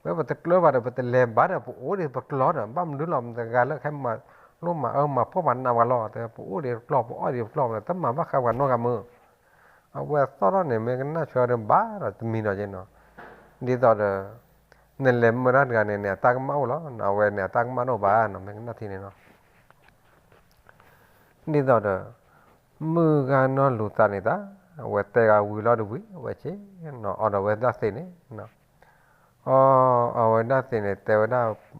ဝဲပတကျၢၤဘၣ်ဒီး ပတလဲၤဘၣ်ဒီး ပအိၣ်ဒံးပကျီဒီး ဘၣ်မနုၤလီၤ မတဂၤလၢခဲမၤလိမၤအၢမၤဖှီၣ်မၤနးပှၤလီၤ, ပအိၣ်ဒံးပကျီ ပအီၣ်ဒံးပကျီ တမၤဘၣ်ဃးပှၤနီတဂၤမုၢ် အဝဲသီၣ်ထီၣ်န့ၣ် မ့ၢ်ကနၣ်ဆၢဒီးဘၣ်ဒီးတမံၤဒီးက့နီၤ, ဒ်သိးဒီး နလဲၤမၢတၢ်တဂၤန့ၣ်န့ၣ် အတၢ်ကမၣ်အိၣ်လီၤ, အဝဲန့ၣ် အတၢ်ကမၣ်တအိၣ်ဘၣ်နီၤ မ့ၢ်ကနၣ်ထံန့ၣ်နီၤ, ဒ်သိးဒီး မုၢ်ဂၤနီၢ်လူၤသးန့ၣ်တၢ်, အဝဲတဲဂၤဝံၤလီၤတဝံၤ အဝဲဆ့ၣ်နီၤ အီၣ်ဒီးဝဲဒၣ်သ့ၣ်န့ၣ်, အီၣ်အီၣ်ဝဲဒၣ်သ့ၣ်န့ၣ် တဲဝဲဒၣ်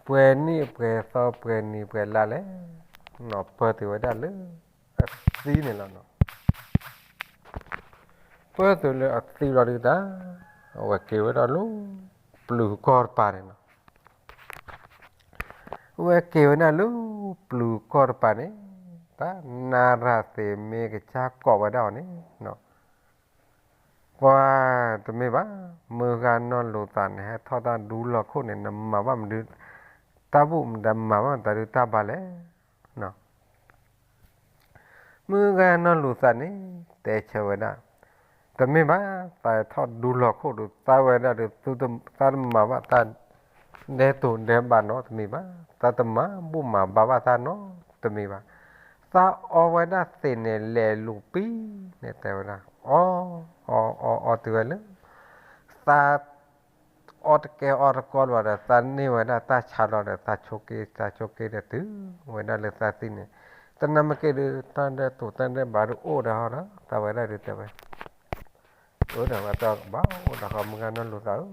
ပှဲၤနံၣ်ပှဲၤသီပှဲၤနံၤပှဲၤလါလဲၣ်, နီၤ ပၢၢ်တုၤဝဲဒၣ်လၢ အသံန့ၣ်လီၤနီၤ, ပၢၢ်တုၤလၢအသံလီၤဒုးတၢ်, အဝဲက့ၤဝဲဒၣ်လၢ ပျုၤကီၢ်တပၤန့ၣ်နီၤ, အဝဲက့ၤဝဲဒၣ်လၢပျုၤကီၢ်တပၤန့ၣ်, တၢ်နၤရၤသ့ၣ်မ့ၢ်ကစၢ်ကိးဝဲဒၣ်အီၤန့ၣ် ပှၤတမ့ၢ်ဘၣ်, မုၢ်ဂၤနီၢ်လူၤသးန့ၣ် ဟဲထီၣ်တၢ်ဒူလီၤခိၣ်န့ၣ် နမၤဘၣ်မနုၤ, တၢ်ဘူၣ်မတၤမၤဘၣ်မတၤဒုးတၢ်ဘါလဲၣ်. မုၢ်ဂၤနီၢ်လူၤသးန့ၣ် တဲဆၢဝဲဒၣ်, တမ့ၢ်ဘၣ်, သးထီၣ်ဒူလီၤခိၣ်ဒီး သးဝဲဒၣ်ဒီး သးတမၤဘၣ်တၢ်ဒဲးတိၤဒဲးဘးနီတမံၤဘၣ်, သးတမၤဘူၣ်မၤဘါဘၣ်တၢ်နီတမံၤဘၣ်, သးအီဝဲဒၣ်သ့ၣ်န့ၣ်လဲၤလူၤပံၤန့ၣ် တဲဝဲဒၣ်, အီ, အီ, အီတုၤဝဲလၢ သး အီတကဲအီတကီလီၤဒီး သးန့ၢ်ဝဲဒၣ်တၢ်ဆါလီၤဒီး သးဆိးက့ သးဆိးက့ဒီးတုၤဝဲဒၣ်လၢသးသံန့ၣ်, တနၤမ့ၢ်က့ၤဒီး တၢ်ဒဲးတိၤတၢ်ဒဲးဘးဒီးအိၣ်ဒီးဟီဒီး သးဝဲဒၣ်ဒုးတဲဝဲ, အၢ ဒီးဝဲတၢ်ကဘၣ်အိၣ်ဒီးဃီ မုၢ်ဂၤနီၢ်လူၤသးဧၢ,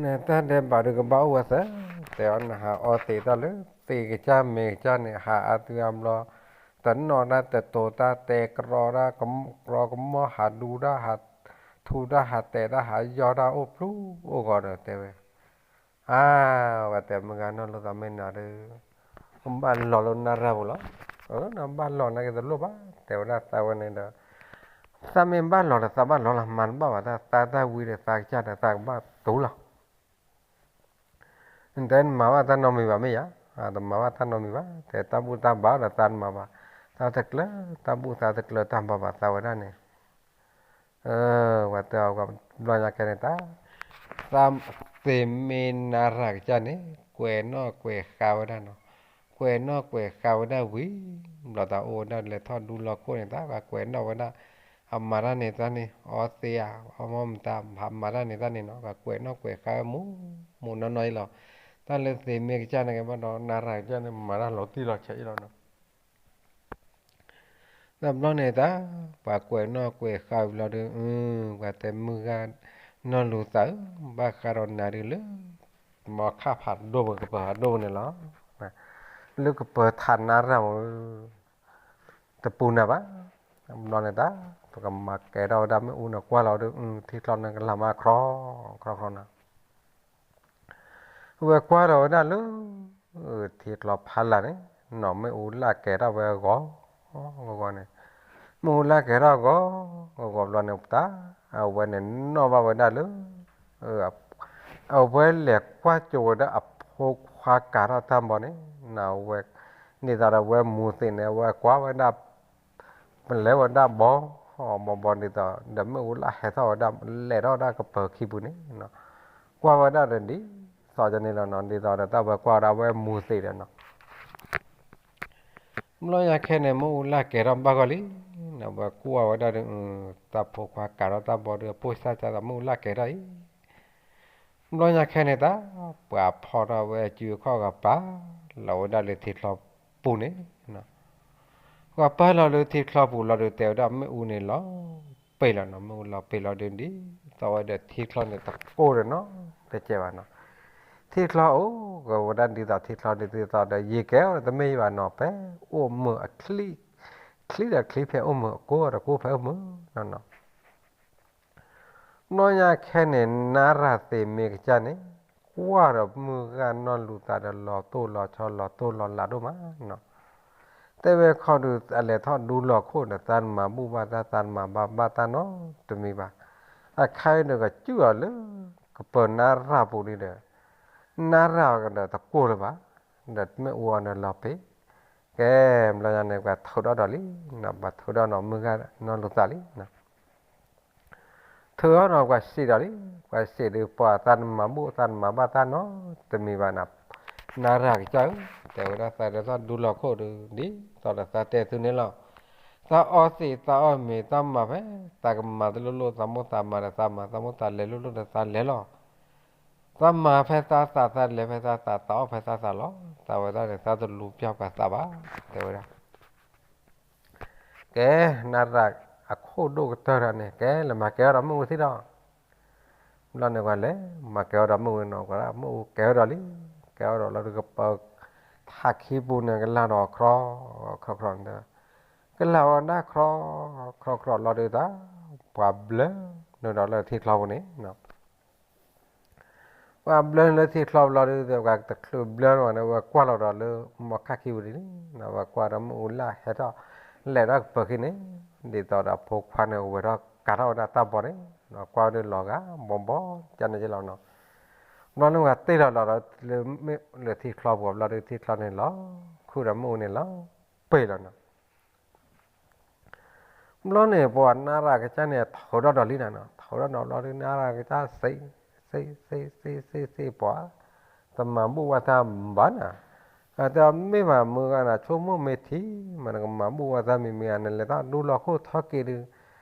နတၢ်ဒဲးဘးဒုးကဘၣ်အိၣ်ဝဲသၢ, တဲအီၤ နဟးအီသံးတၢ်လၢ သ့ၣ်ကစၢ်မ့ၢ်ကစၢ်န့ၣ် ဟးအါသုအါဘျီ, တနီၣ်တၢ်တတိၤတၢ် တဲကြီတၢ် ကြီကမီၣ် ဟးဒူတၢ် ဟးထူတၢ် ဟးတဲာ်တၢ် ဟးယီၢ်တၢ် အိၣ်ပျူၤအိၣ်ဂီၤဒီးတဲဝဲ, အါ, ဝဲတဲ မုၢ်ဂၤနီၢ်လူၤသး မ့ၢ်နၤဒီး ကဘၣ်လီၤလၢနရၢ်ပူၤလီၤ, အၢ နဘၣ်လီၤနာ်က့ၤတလိၣ်ဘၣ် တဲဝဲဒၣ်သးဝဲန့ၣ်ဒီး, သးမ့ၢ်ဘၣ်လီၤဒီး သးဘၣ်လီၤလီၤ မၤတဘၣ်ဘၣ် တၢ်သးတၢ်ဝံၤဒီး သးကစၢ်ဒီး သးကဘၣ်တူၤလီၤ နတဲနမၤဘၣ်တၢ်နီတမံၤဘၣ် မ့ၢ်ယၤ, တမၤဘၣ်တၢ်နီတမံၤဘၣ် တဲတၢ်ဘူၣ်တၢ်ဘါဒီးသးတမၤဘၣ်, သးတကျၢၤတၢ်ဘူၣ် သးတကျၢၤတၢ်ဘါဘၣ် သးဝဲဒၣ်န့ၣ်, ဝဲတဲအီၤ ဘျီညါခဲန့ၣ်တၢ်, သးသ့ၣ်မ့ၢ်နၤရၤကစၢ်န့ၣ် ကွဲးနီၣ်ကွဲးဃါဝဲဒၣ်နီၤ, ကွဲးနီၣ်ကွဲးဃါဝဲဒၣ်ဝံၤ, ဘျီတၢ်အိၣ်ဝဲဒၣ်လဲၤထီၣ်ဒူလီၤခိၣ်န့ၣ် တၢ်ပှၤကွဲးနီၣ်ဝဲဒၣ်, အမၤတၢ်န့ၣ်တၢ်န့ၣ် အီသံးဧါ အီမီၢ်မတၤ မၤတၢ်န့ၣ်တၢ်န့ၣ်နီၤ ပှၤကွဲးနီၣ်ကွဲးဃါဝဲမူမူနီၢ်နီၢ်အံၤလီၤ, တၢ်လၢသ့ၣ်မ့ၢ်ကစၢ်န့ၣ်ကဘၣ်ဒီး နၤရၤကစၢ်န့ၣ် မၤတၢ်လီၤတံၢ်လီၤဆဲးအံၤလီၤနီၤ တဘျီန့ၣ်တၢ်, ပှၤကွဲးနီၣ်ကွဲးဃါဝံၤလီၤဒီး, ပှၤတဲမုၢ်ဂၤနီၢ်လူၤသးဧၢ, ဘၣ်ဃးဒီးနၤဒုးလၢ, မ်ခၣ်ဖးဒိၣ်ပူၤ ကပၢၤဖးဒိၣ်ပူၤန့ၣ်လီၤ, လၢကပၢၤထးနါရၢ်ဧၢ, တပူၤနၤဘၣ်, တဘျီန့ၣ်တၢ်, ပကမၤကဲထီၣ်ဝဲဒၣ်မ့ၣ်အူန့ၣ်ကွၢ်လီၤဒီး, ထံချီန့ၣ်ကလၤမးခရီခရီခရီနၤ ဝဲကွၢ်ဒီးဝဲဒၣ်လၢ ထံချီဖးလၢ်န့ၣ်, နီၢ်မ့ၣ်အူလၢ်ကဲထီၣ်ဝဲဂီၤဂီၤန့ၣ်, မ့ၣ်အူလၢ်ကဲထီၣ်ဂီၤဂီၤဘျီန့ၣ်တၢ်, အဝဲန့ၣ်နီၣ်ဘၣ်ဝဲဒၣ်လၢ အဝဲလဲၤကွၢ်ကၠိဝဲဒၣ်အဖိခွါကၤထီၣ်တၢ်ဘီန့ၣ်, နဝဲ, န့ၣ်သးဒီးဝဲမူသ့ၣ်န့ၣ် အဝဲကွၢ်ဝဲဒၣ်, ပလဲၤဝဲဒၣ်ဘီ ဘီဘီဒ်သိး ဒီးမ့ၣ်အူလၢဟဲထီၣ်ဝဲဒၣ် လဲၤထီၣ်ဝဲဒၣ်ကပၤခံပူၤန့ၣ် ကွၢ်ဝဲဒၣ်ဒီးဒ်သိးန့ၣ်လီၤနီၤ, ဒ်သိးဒီးတၢ်ဝဲကွၢ်ဝဲဒၣ်ဝဲမူသ့ၣ်ဒီးနီၤ ဘျီညါခဲန့ၣ် မ့ၣ်အူလၢကဲၤထီၣ်ဘၣ်ဂီၢ်လံ, ဒီးဝဲကွၢ်ဝဲဒၣ်ဒီး တၢ်ဖိခွါကးထီၣ်တၢ်ဘီဒီး ပိၢ်စၢ်ကၢ်ဒီးမ့ၣ်အူလၢကဲၤထီၣ်အံၤ, ဘျီညါခဲန့ၣ်တၢ် ပှၤဖီထီၣ်ဝဲအစုအခီၣ်ဂၤပာ်လီၤဝဲဒၣ်လၢထံချီပူၤန့ၣ်, ပှၤပာ်လီၤလၢထံချီပူၤလီၤဒီး တဲဝဲဒၣ်မ့ၣ်အူန့ၣ်လီၤပ့ၤလီၤနီၤ, မ့ၣ်အူလီၤပ့ၤလီၤဒီးဒ်သိးဝဲဒီးထံချီန့ၣ်တကိၢ်ဒီးနီၤ, တကဲဘၣ်နီၤ, ထံချီအိၣ်ကဝဲဒၣ်ဒ်သိးထံချီဒ်သိးဒီး ယကဲတမ့ၢ်ဘၣ်နီၤ, ဖဲအိၣ်မုာ်အချံ, ချံဒီးချံဖဲအိၣ်မုာ် အကိၢ်ဒီးကိၢ်ဖဲအိၣ်မုာ်နီၤနီၤ ဘျီညါခဲန့ၣ် နါရၢ်သ့ၣ်မ့ၢ်ကစၢ်န့ၣ် ကွၢ်ဒီးမုၢ်ဂၤနီၢ်လူၤသးဒီး လီၤတိၢ်လီၤဆီလီၤတိၢ်လီၤလးဒိၣ်မးနီၤ, တဲဝဲခီဒုး အလဲၤထီၣ်ဒူလီၤခိၣ်ဒီး သးနမၤဘူၣ်ဘၣ်တၢ် သးနမၤဘၣ်ဘၣ်တၢ်နီတမံၤဘၣ်, အခါအံၤဒီးကစုၣ်အီၤလၢ ကပၤနါရၢ်ပူၤလံဒီး နါရၢ်ဒီးတကိၢ်လၢၤဘၣ်, ဒီးမ့ၣ်အူအီၤန့ၣ်လီၤပ့ၤ, ကဲ ဘျီညါန့ၣ် ပှၤထုးထီၣ်ဒီးလံ, ပှၤထုးထီၣ်နီၤ မုၢ်ဂၤနီၢ်လူၤသးလံ ထုးထီၣ်ဒီးပှၤစံးဒီးလံ, ပှၤစံးဒီး ပှၤသးနမၤဘူၣ်သးနမၤဘၣ်တၢ်နီတမံၤဘၣ်နီၤ, နါရၢ်ကစၢ်ဧၢ, တဲဝဲဒၣ်သးဒီးသးဒူလီၤခိၣ်ဒီး ဒ်သိးဒီးသးတဲသုန့ၣ်လီၤ, သးအီသံးသးအီမ့ၤ သးမၤဖဲ သးကမၤတလိၣ်လိၣ် သးမိၣ်သးမၤဒီးသးမၤ, သးမိၣ်သးလဲၤလိၣ်လိၣ်ဒီးသးလဲၤလီၤ, သးမၤဖဲသးသး သးလဲၤဖဲသးသး သးအီၣ်ဖဲသးသးလီၤ, သးဝဲဒၣ်န့ၣ် သးတလူၤပျၢ်ပှၤသးဘၣ်, တဲဝဲဒၣ် ကဲ နါရၢ်အခိၣ်ဒိၣ်ကတၢၢ်ဒီးန့ၣ် ကဲ လဲၤမၤကဲထီၣ်ဒီးမ့ၣ်အူသ့ၣ်ဒီး, ဘျီန့ၣ် ပှၤလဲၤမၤကဲထီၣ်ဒီးမ့ၣ်အူနီၤ, ပှၤမ့ၣ်အူကဲထီၣ်ဒီးလံ, ကဲထီၣ်ဒီးလီၤဒီး ကပၤထးခံပူၤန့ၣ် ကလၢ်ဒီးခရီ ခရီခရီန့ၣ်, ကလၢ်ဝဲဒၣ်ခရီ ခရီခရီလီၤဒီးတၢ် ပှၤဘျၢနုာ်ဒီးလၢထံချီပူၤန့ၣ် ပှၤဘျၢနုာ်လၢထံချီပူၤလီၤဒီး ပှၤတချုးဘျၢန့ၣ် ဝဲကွၢ်လီၤဒီးလၢမီခါခံပူၤဒ်န့ၣ်, ဝဲကွၢ်ဒီးမ့ၣ်အူလၢဟဲထီၣ် လဲၤထီၣ်ကပၤခံန့ၣ်, ဒ်သိးဒီးဖိခွါန့ၣ် ဝဲထီၣ်ကးထီၣ်ဝဲဒၣ်တၢ်ဘီန့ၣ်, ကွၢ်ဒီးလီၤဂာ် ဘီဘီ ကန့ၣ်ကလီၤနီၤ, ဘျီန့ၣ် ပှၤတ့ၢ်လီၤလီၤဒီး လၢထံချီပူၤဘျီဒီး ထံချီန့ၣ်လီၤ, ခုၣ်ဒီးမ့ၣ်အူန့ၣ်လီၤ, ပ့ၤလီၤနီၤ ဘျီန့ၣ် ပှၤနါရၢ်ကစၢ်န့ၣ် ထုးထီၣ်ဒီးလံနၤနီၤ, ထုးထီၣ်ဒီးဘျီဒီး နါရၢ်ကစၢ်စံး, စံး စံး စံး စံး စံး ပှၤ, တမၤဘူၣ်ဘၣ်တၢ်ဘၣ်နၤ, တမ့ၢ်ဘၣ်မုၢ်ဂၤနၤ ဆိကမိၣ်မ့ၢ်ထံမး နကမၤဘူၣ်ဘၣ်တၢ်မံၤမံၤဧါ, နလဲၤထီၣ်ဒူလီၤခိၣ်ထီၣ်က့ၤဒုး,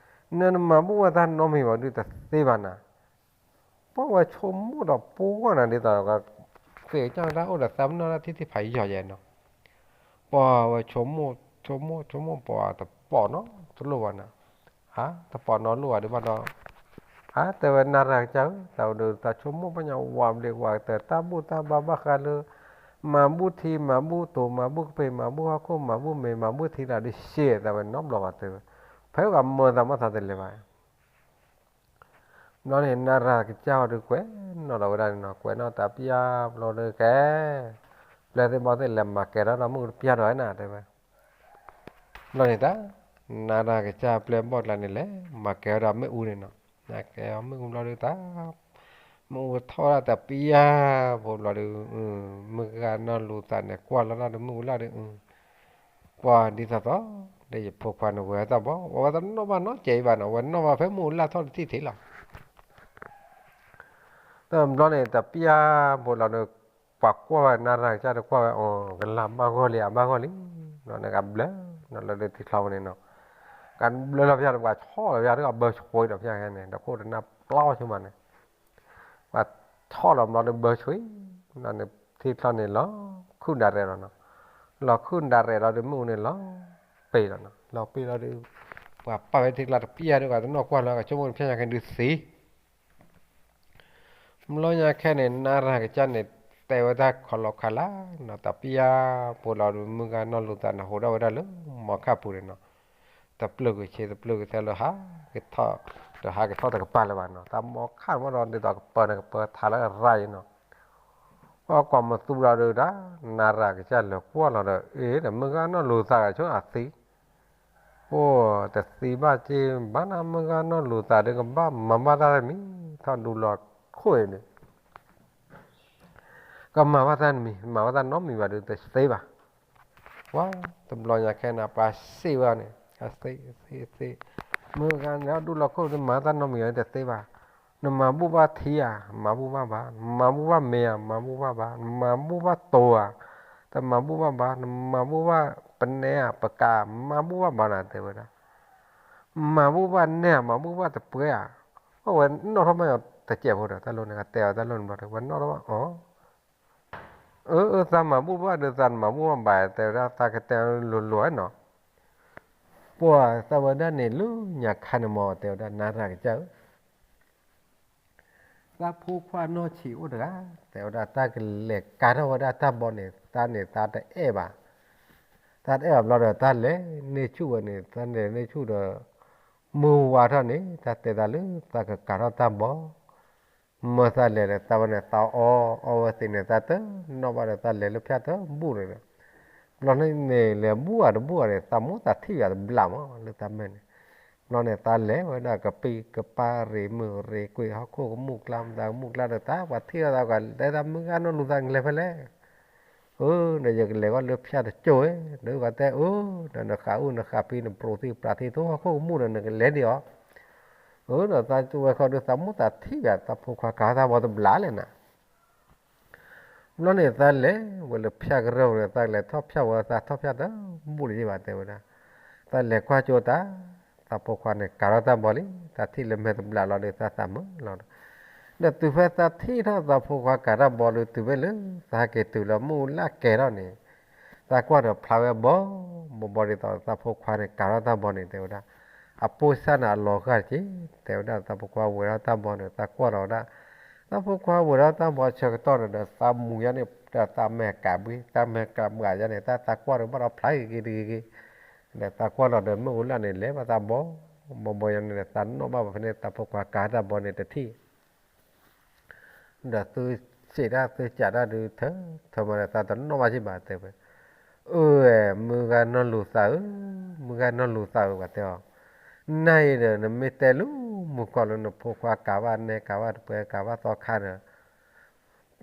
နနမၤဘူၣ်ဘၣ်တၢ်နီတမံၤဘၣ်ဒုးတသ့ဘၣ်နၤ ပှၤဝဲဆိကမိၣ်ဒီးပှၢ်နၤဒ်သိး က့ၤကၢ်တၢ်အိၣ်ဒီးသးပ့ၤနီၣ်တၢ်ထံၣ်ထံၣ်ဖးယံာ်ယဲနီၤ, ပှၤဝဲဆိကမိၣ် ဆိကမိၣ် ဆိကမိၣ် ပှၤတပိာ်နီတလိၣ်ဘၣ်နၤ, အါ တပိာ်နီတလိၣ်ဘၣ်ဒုးဘၣ်ဒီး, အါ တဲဝဲနါရၢ်ကစၢ်ဧၢ, တၢ်အိၣ်ဒီးတၢ်ဆိကမိၣ်ပညါဝးဘျ့းဝးကတၢၢ် တၢ်ဘူၣ်တၢ်ဘါဘၣ်ဃးလၢ မၤဘူၣ်ထံမၤဘူၣ်တိၤ မၤဘူၣ်ကပ့ၤ မၤဘူၣ်ဟီၣ်ခိၣ် မၤဘူၣ်မ့ၤ မၤဘူၣ်ထံလၢဒုးရှဲ တဲဝဲနီတဘျီဘၣ်တဲဝဲ, ဖဲဂၤမၢသးမ့ၢ်သးတလဲၤဘၣ် ဘျီန့ၣ် နါရၢ်ကစၢ်အီၤဒုးကွဲးနီၣ်လီၤဝဲဒၣ်န့ၣ်နီၤ, ကွဲးနီၣ်တၢ်ပျၢ်ဘျီဒီးကဲ, ပျဲၢ်သ့ၣ်ဘီၣ်သ့ၣ်လဲၤမၤကဲထီၣ်ဒီးမ့ၣ်အူတပျၢ်ဒီးနၤတဲဝဲ, ဘျီန့ၣ်တၢ်, နါရၢ်ကစၢ်ပျဲၢ်ဘီၣ်ကျါန့ၣ်လဲၤ မၤကဲထီၣ်ဒီးမ့ၣ်အူန့ၣ်နီၤ, မၤကဲထီၣ်မ့ၣ်အူဘျီဒီးတၢ် မ့ၣ်အူထီၣ်ဒၣ်တပျၢ်ဖိဘျီဒီး, မုၢ်ဂၤနီၢ်လူၤသးန့ၣ် ကွၢ်လီၤတၢ်ဒီးမ့ၣ်အူလၢ်ဒီး, ပှၤဒ်သိးသိး, ဒီးယဖိခွါန့ၣ်ဝဲတၢ်ဘီ, ဝဲတနီၣ်ဘၣ်နီတစဲးအံၤဘၣ်နီၤ, ဝဲနီၣ်ဘၣ်ဖဲမ့ၣ်အူလၢ်ထီၣ်တထံၣ်ထံၣ်လီၤ တဘျီန့ၣ် တပျၢ်ဖိလီၤဒီး ပှၤကွၢ်ဝဲနါရၢ်ကစၢ်ဒီးကွၢ်ဝဲ အိ ကလၢ်ဘၣ်ဂီၢ်လံ အဘၣ်ဂီၢ်လံ, ဘျီန့ၣ်ကဘျၢနီၤလၢထံချီပူၤန့ၣ်နီၤ, ကဘျၢလီၤဖၠၣ်ဒီး ပှၤဆီၣ်လီၤဖၠၣ်ဒီး အဘၢဆွံဒီးဖၠၣ်ခဲန့ၣ် ဒီးခိၣ်တနၢ်ပျီဆိမးန့ၣ်, ပှၤဆီၣ်လီၤဘျီဒီးဘၢဆွံ, ဘျီန့ၣ် ထံချီန့ၣ်လီၤ, ခုၣ်ဒၣ်ရဲၣ်လီၤနီၤ, လီၤခုၣ်ဒၣ်ရဲၣ်လီၤဒီးမ့ၣ်အူန့ၣ်လီၤ, ပ့ၤလီၤနီၤ, လီၤပ့ၤလီၤဒီး, ပှၤပာ်ဝဲထံကျါတပျၢ်ဒီး ပှၤတနီၣ်ကွၢ်လီၤ ကဆိကမိၣ်တဖၠၣ်ညါခဲဒုးသ့ ဘျီညါခဲန့ၣ် နါရၢ်ကစၢ်န့ၣ် တဲဝဲတၢ်ခီလီၤခါလၢ်နီၤ, တပျၢ်ဖိလီၤဒီး မုၢ်ဂၤနီၢ်လူၤသးန့ၣ် ဟူးထီၣ်ဝဲဒၣ်လၢမီခၣ်ပူၤန့ၣ်နီၤ, တပျၢၢ်ကဆ့ တပျၢၢ်ကဆ့လၢဟးက့ၤထီၣ်, ဒီးဟးက့ၤထီၣ်တကပၤလၢၤဘၣ်နီၤ, တၢ်မီခၣ်မီဒီး ဒ်သိးကပၤန့ၣ် ကပၤထးလၢအရၤအံၤနီၤ, ပှၤကွၢ်မသူဒီးဒုးဒၣ်, နါရၢ်ကစၢ်လဲၤကွၢ်လီၤဒီး အ့ ဒီးမုၢ်ဂၤနီၢ်လူၤသးကဆိအသံ အိ တသံဘၣ်က့ၤဘၣ်နၤ မုၢ်ဂၤနီၢ်လူၤသးဒီး ကဘၣ်မၤဘၣ်တၢ်တမံၤ ထီၣ်ဒူလီၤခိၣ်အံၤန့ၣ်, ကမၤဘၣ်တၢ်တမံၤ မၤဘၣ်တၢ်နီတမံၤဘၣ်ဒီး တသ့ဘၣ်. ပှၤတဘျီညါခဲန့ၣ် ပှၤစံးဝဲန့ၣ် အသ့ သ့ သ့, မုၢ်ဂၤန့ၣ် ဒူလီၤခိၣ် နမၤတၢ်နီတမံၤအံၤတသ့ဘၣ်. နမၤဘူၣ်ဘၣ်ထံဧါ, မၤဘူၣ်ဘၣ်ဘၣ်. နမၤဘူၣ်ဘၣ်မ့ၤဧါ, မၤဘူၣ်ဘၣ်ဘၣ်. နမၤဘူၣ်ဘၣ်တိၤဧါ, တမၤဘူၣ်ဘၣ်ဘၣ်. နမၤဘူၣ်ဘၣ်ပနဲဧါ, ပကး, မၤဘူၣ်ဘၣ်ဘၣ်နၤ တဲဝဲဒၣ်. မၤဘူၣ်ဘၣ်နဲဧါ, မၤဘူၣ်ဘၣ်တပှဲၤဧါ. အဝဲနီၣ်ထီၣ်မးယီၤတစဲးဖိဒီး တၢ်လိန့ၣ် ကတဲအီၤတၢ်လိန့ၣ်ဘျီဒီး ဝဲနီၣ်ထီၣ်ဘၣ်အီၤ အၢ အၢ သးမၤဘူၣ်ဘၣ်ဒီး သးမၤဘူၣ်ဘၣ်ဘၣ် တဲဝဲဒၣ် သးကတဲလိၤလိၤနီၤ. ပှၤသးဝဲဒၣ်န့ၣ် လၢညါခါန့ၣ်မ့ၢ် တဲဝဲဒၣ် နၤရၤကစၢ်ဧၢ, သးဖိခွါနီၢ်ဆံးအိၣ်တဂၤ တဲဝဲဒၣ် တၢ်ကလဲၤကၤထီၣ်ဝဲဒၣ်တၢ်ဘီန့ၣ် သးန့ၣ် သးတအဲၣ်ဘၣ်. သးတအဲၣ်ဘၣ်ဘျီဒီး တၢ်လဲၤန့ၢ်ဆူၣ်ဝဲန့ၣ် သးလဲၤန့ၢ်ဆူၣ်ဒီး မုၢ်ဝါထီၣ်န့ၣ် တၢ်တဲသးလၢ သးကကၤထီၣ်တၢ်ဘီ မ့ၢ်သးလဲၤဒီး သးဝဲန့ၣ် သးအီ အီဝဲသ့ၣ်န့ၣ် သးတနီၣ်ဘၣ်ဒီး သးလဲၤလၢဖၠၣ်တဘူၣ်န့ၣ်ဒီး ဘျီန့ၣ်န့ၣ် လဲၤဘူၣ်ဂၤတဘူၣ်ဂၤန့ၣ် သးမိၢ်သးထံၣ်ယၤတဘျးမး လၢသးမဲာ်န့ၣ်. ဘျီန့ၣ် သးလဲၤဝဲဒၣ်ကပံၢ်ကပၢ် ရ့းမုာ်ရ့းကွံာ် ဟီၣ်ခိၣ်ကမူၢ်ကျါ မတၤကမူၢ်ကျါဒီး သးပှၤထံၣ်အီၤသးပှၤတဲ သးမုၢ်ဂၤနီၢ်လူၤသး နကလဲၤဖဲလဲၣ်. အၢ ဒီးယကလဲၤဂီၢ်လၢဖၠၣ်တကၠိၢ်ဝဲ ဒီးပှၤတဲ အၢ ဒီးနဃးအူၣ်နဃးဖံး နပြိးသံပြးသံ သိဟီၣ်ခိၣ်ကမူၢ်ဒီး နကလဲၤဒံးအီၤ. အၢ ဒီးသးဝဲဃီဒီး သးမိၢ်သးထံၣ်ယၤ သးဖိခွါကၤထီၣ်တၢ်ဘီတဘျးလဲၣ်နၤ. ဘျီန့ၣ် သးလဲၤဝဲလၢဖၠၣ်ကရၢၢ်န့ၣ် သးလဲၤထီၣ်ဖၠၣ်ဝဲ သးထီၣ်ဖၠၣ်တဘူၣ်တယံာ်ဘၣ် တဲဝဲဒၣ်. သးလဲၤကွၢ်ကၠိတၢ် သးဖိခွါန့ၣ် ကၤထီၣ်တၢ်ဘီလံ. သးထံၣ်လၢမဲာ်တဘျးလီၤဒီး သးသးမုာ်လီၤဒီး ဒီးတုၤဖဲသးထံၣ်ထီၣ်သးဖိခွါကၤတၢ်ဘီဒီး တုၤဖဲလၢ သးဟဲက့ၤတုၤလၢမုၢ်လၢ်ကဲထီၣ်န့ၣ် သးကွၢ်ဒီးဖျါဝဲဘီ ဘီဘီဒ်သိးသးဖိခွါန့ၣ် ကၤထီၣ်တၢ်ဘီန့ၣ် တဲဝဲဒၣ်. အပိၢ်စၢ်န့ၣ်အလီၤဂာ်တက့ၢ် တဲဝဲဒၣ် သးဖိခွါဝဲၤထီၣ်တၢ်ဘီန့ၣ် သးကွၢ်ဒီးဝဲဒၣ် သးဖိခွါဝဲၤထီၣ်တၢ်ဘီဆၢကတီၢ်န့ၣ်ဒီး သးမူၤယါန့ၣ် ဒီးသးမဲာ်ကးဘှံး သးမဲာ်ကးဘှံးယါန့ၣ် သးသးကွၢ်ဒီးဘၣ်ဒီးဖျါဂ့ၤဂ့ၤတဂ့ၤဂ့ၤ ဒီးသးကွၢ်လီၤဒီးမ့ၣ်အူလၢ်န့ၣ် လဲၤဘၣ်သးဘီ ဘီဘီယါန့ၣ်ဒီး သးနီၣ်ဘၣ်ဘၣ်ဖဲန့ၣ် သးဖိခွါကၤတၢ်ဘီန့ၣ်တထံၣ် ဒီးသုစံးတၢ်သုစံးတၢ်ဒုးထၢ ထၢမးဒီး သးတနီၣ်ဘၣ်က့ၤဘၣ်တဲဝဲ. အၢ မုၢ်ဂၤနီၢ်လူၤသးဧၢ, မုၢ်ဂၤနီၢ်လူၤသးဧၢ ပှၤတဲအီၤ, နၤအံၤဒီး နမ့ၢ်တဲလၢမုၢ်ကီၢ်လၢနဖိခွါကၤဘၣ်နဲကၤဘၣ်တပှဲၤ ကၤဘၣ်သီခါဒီး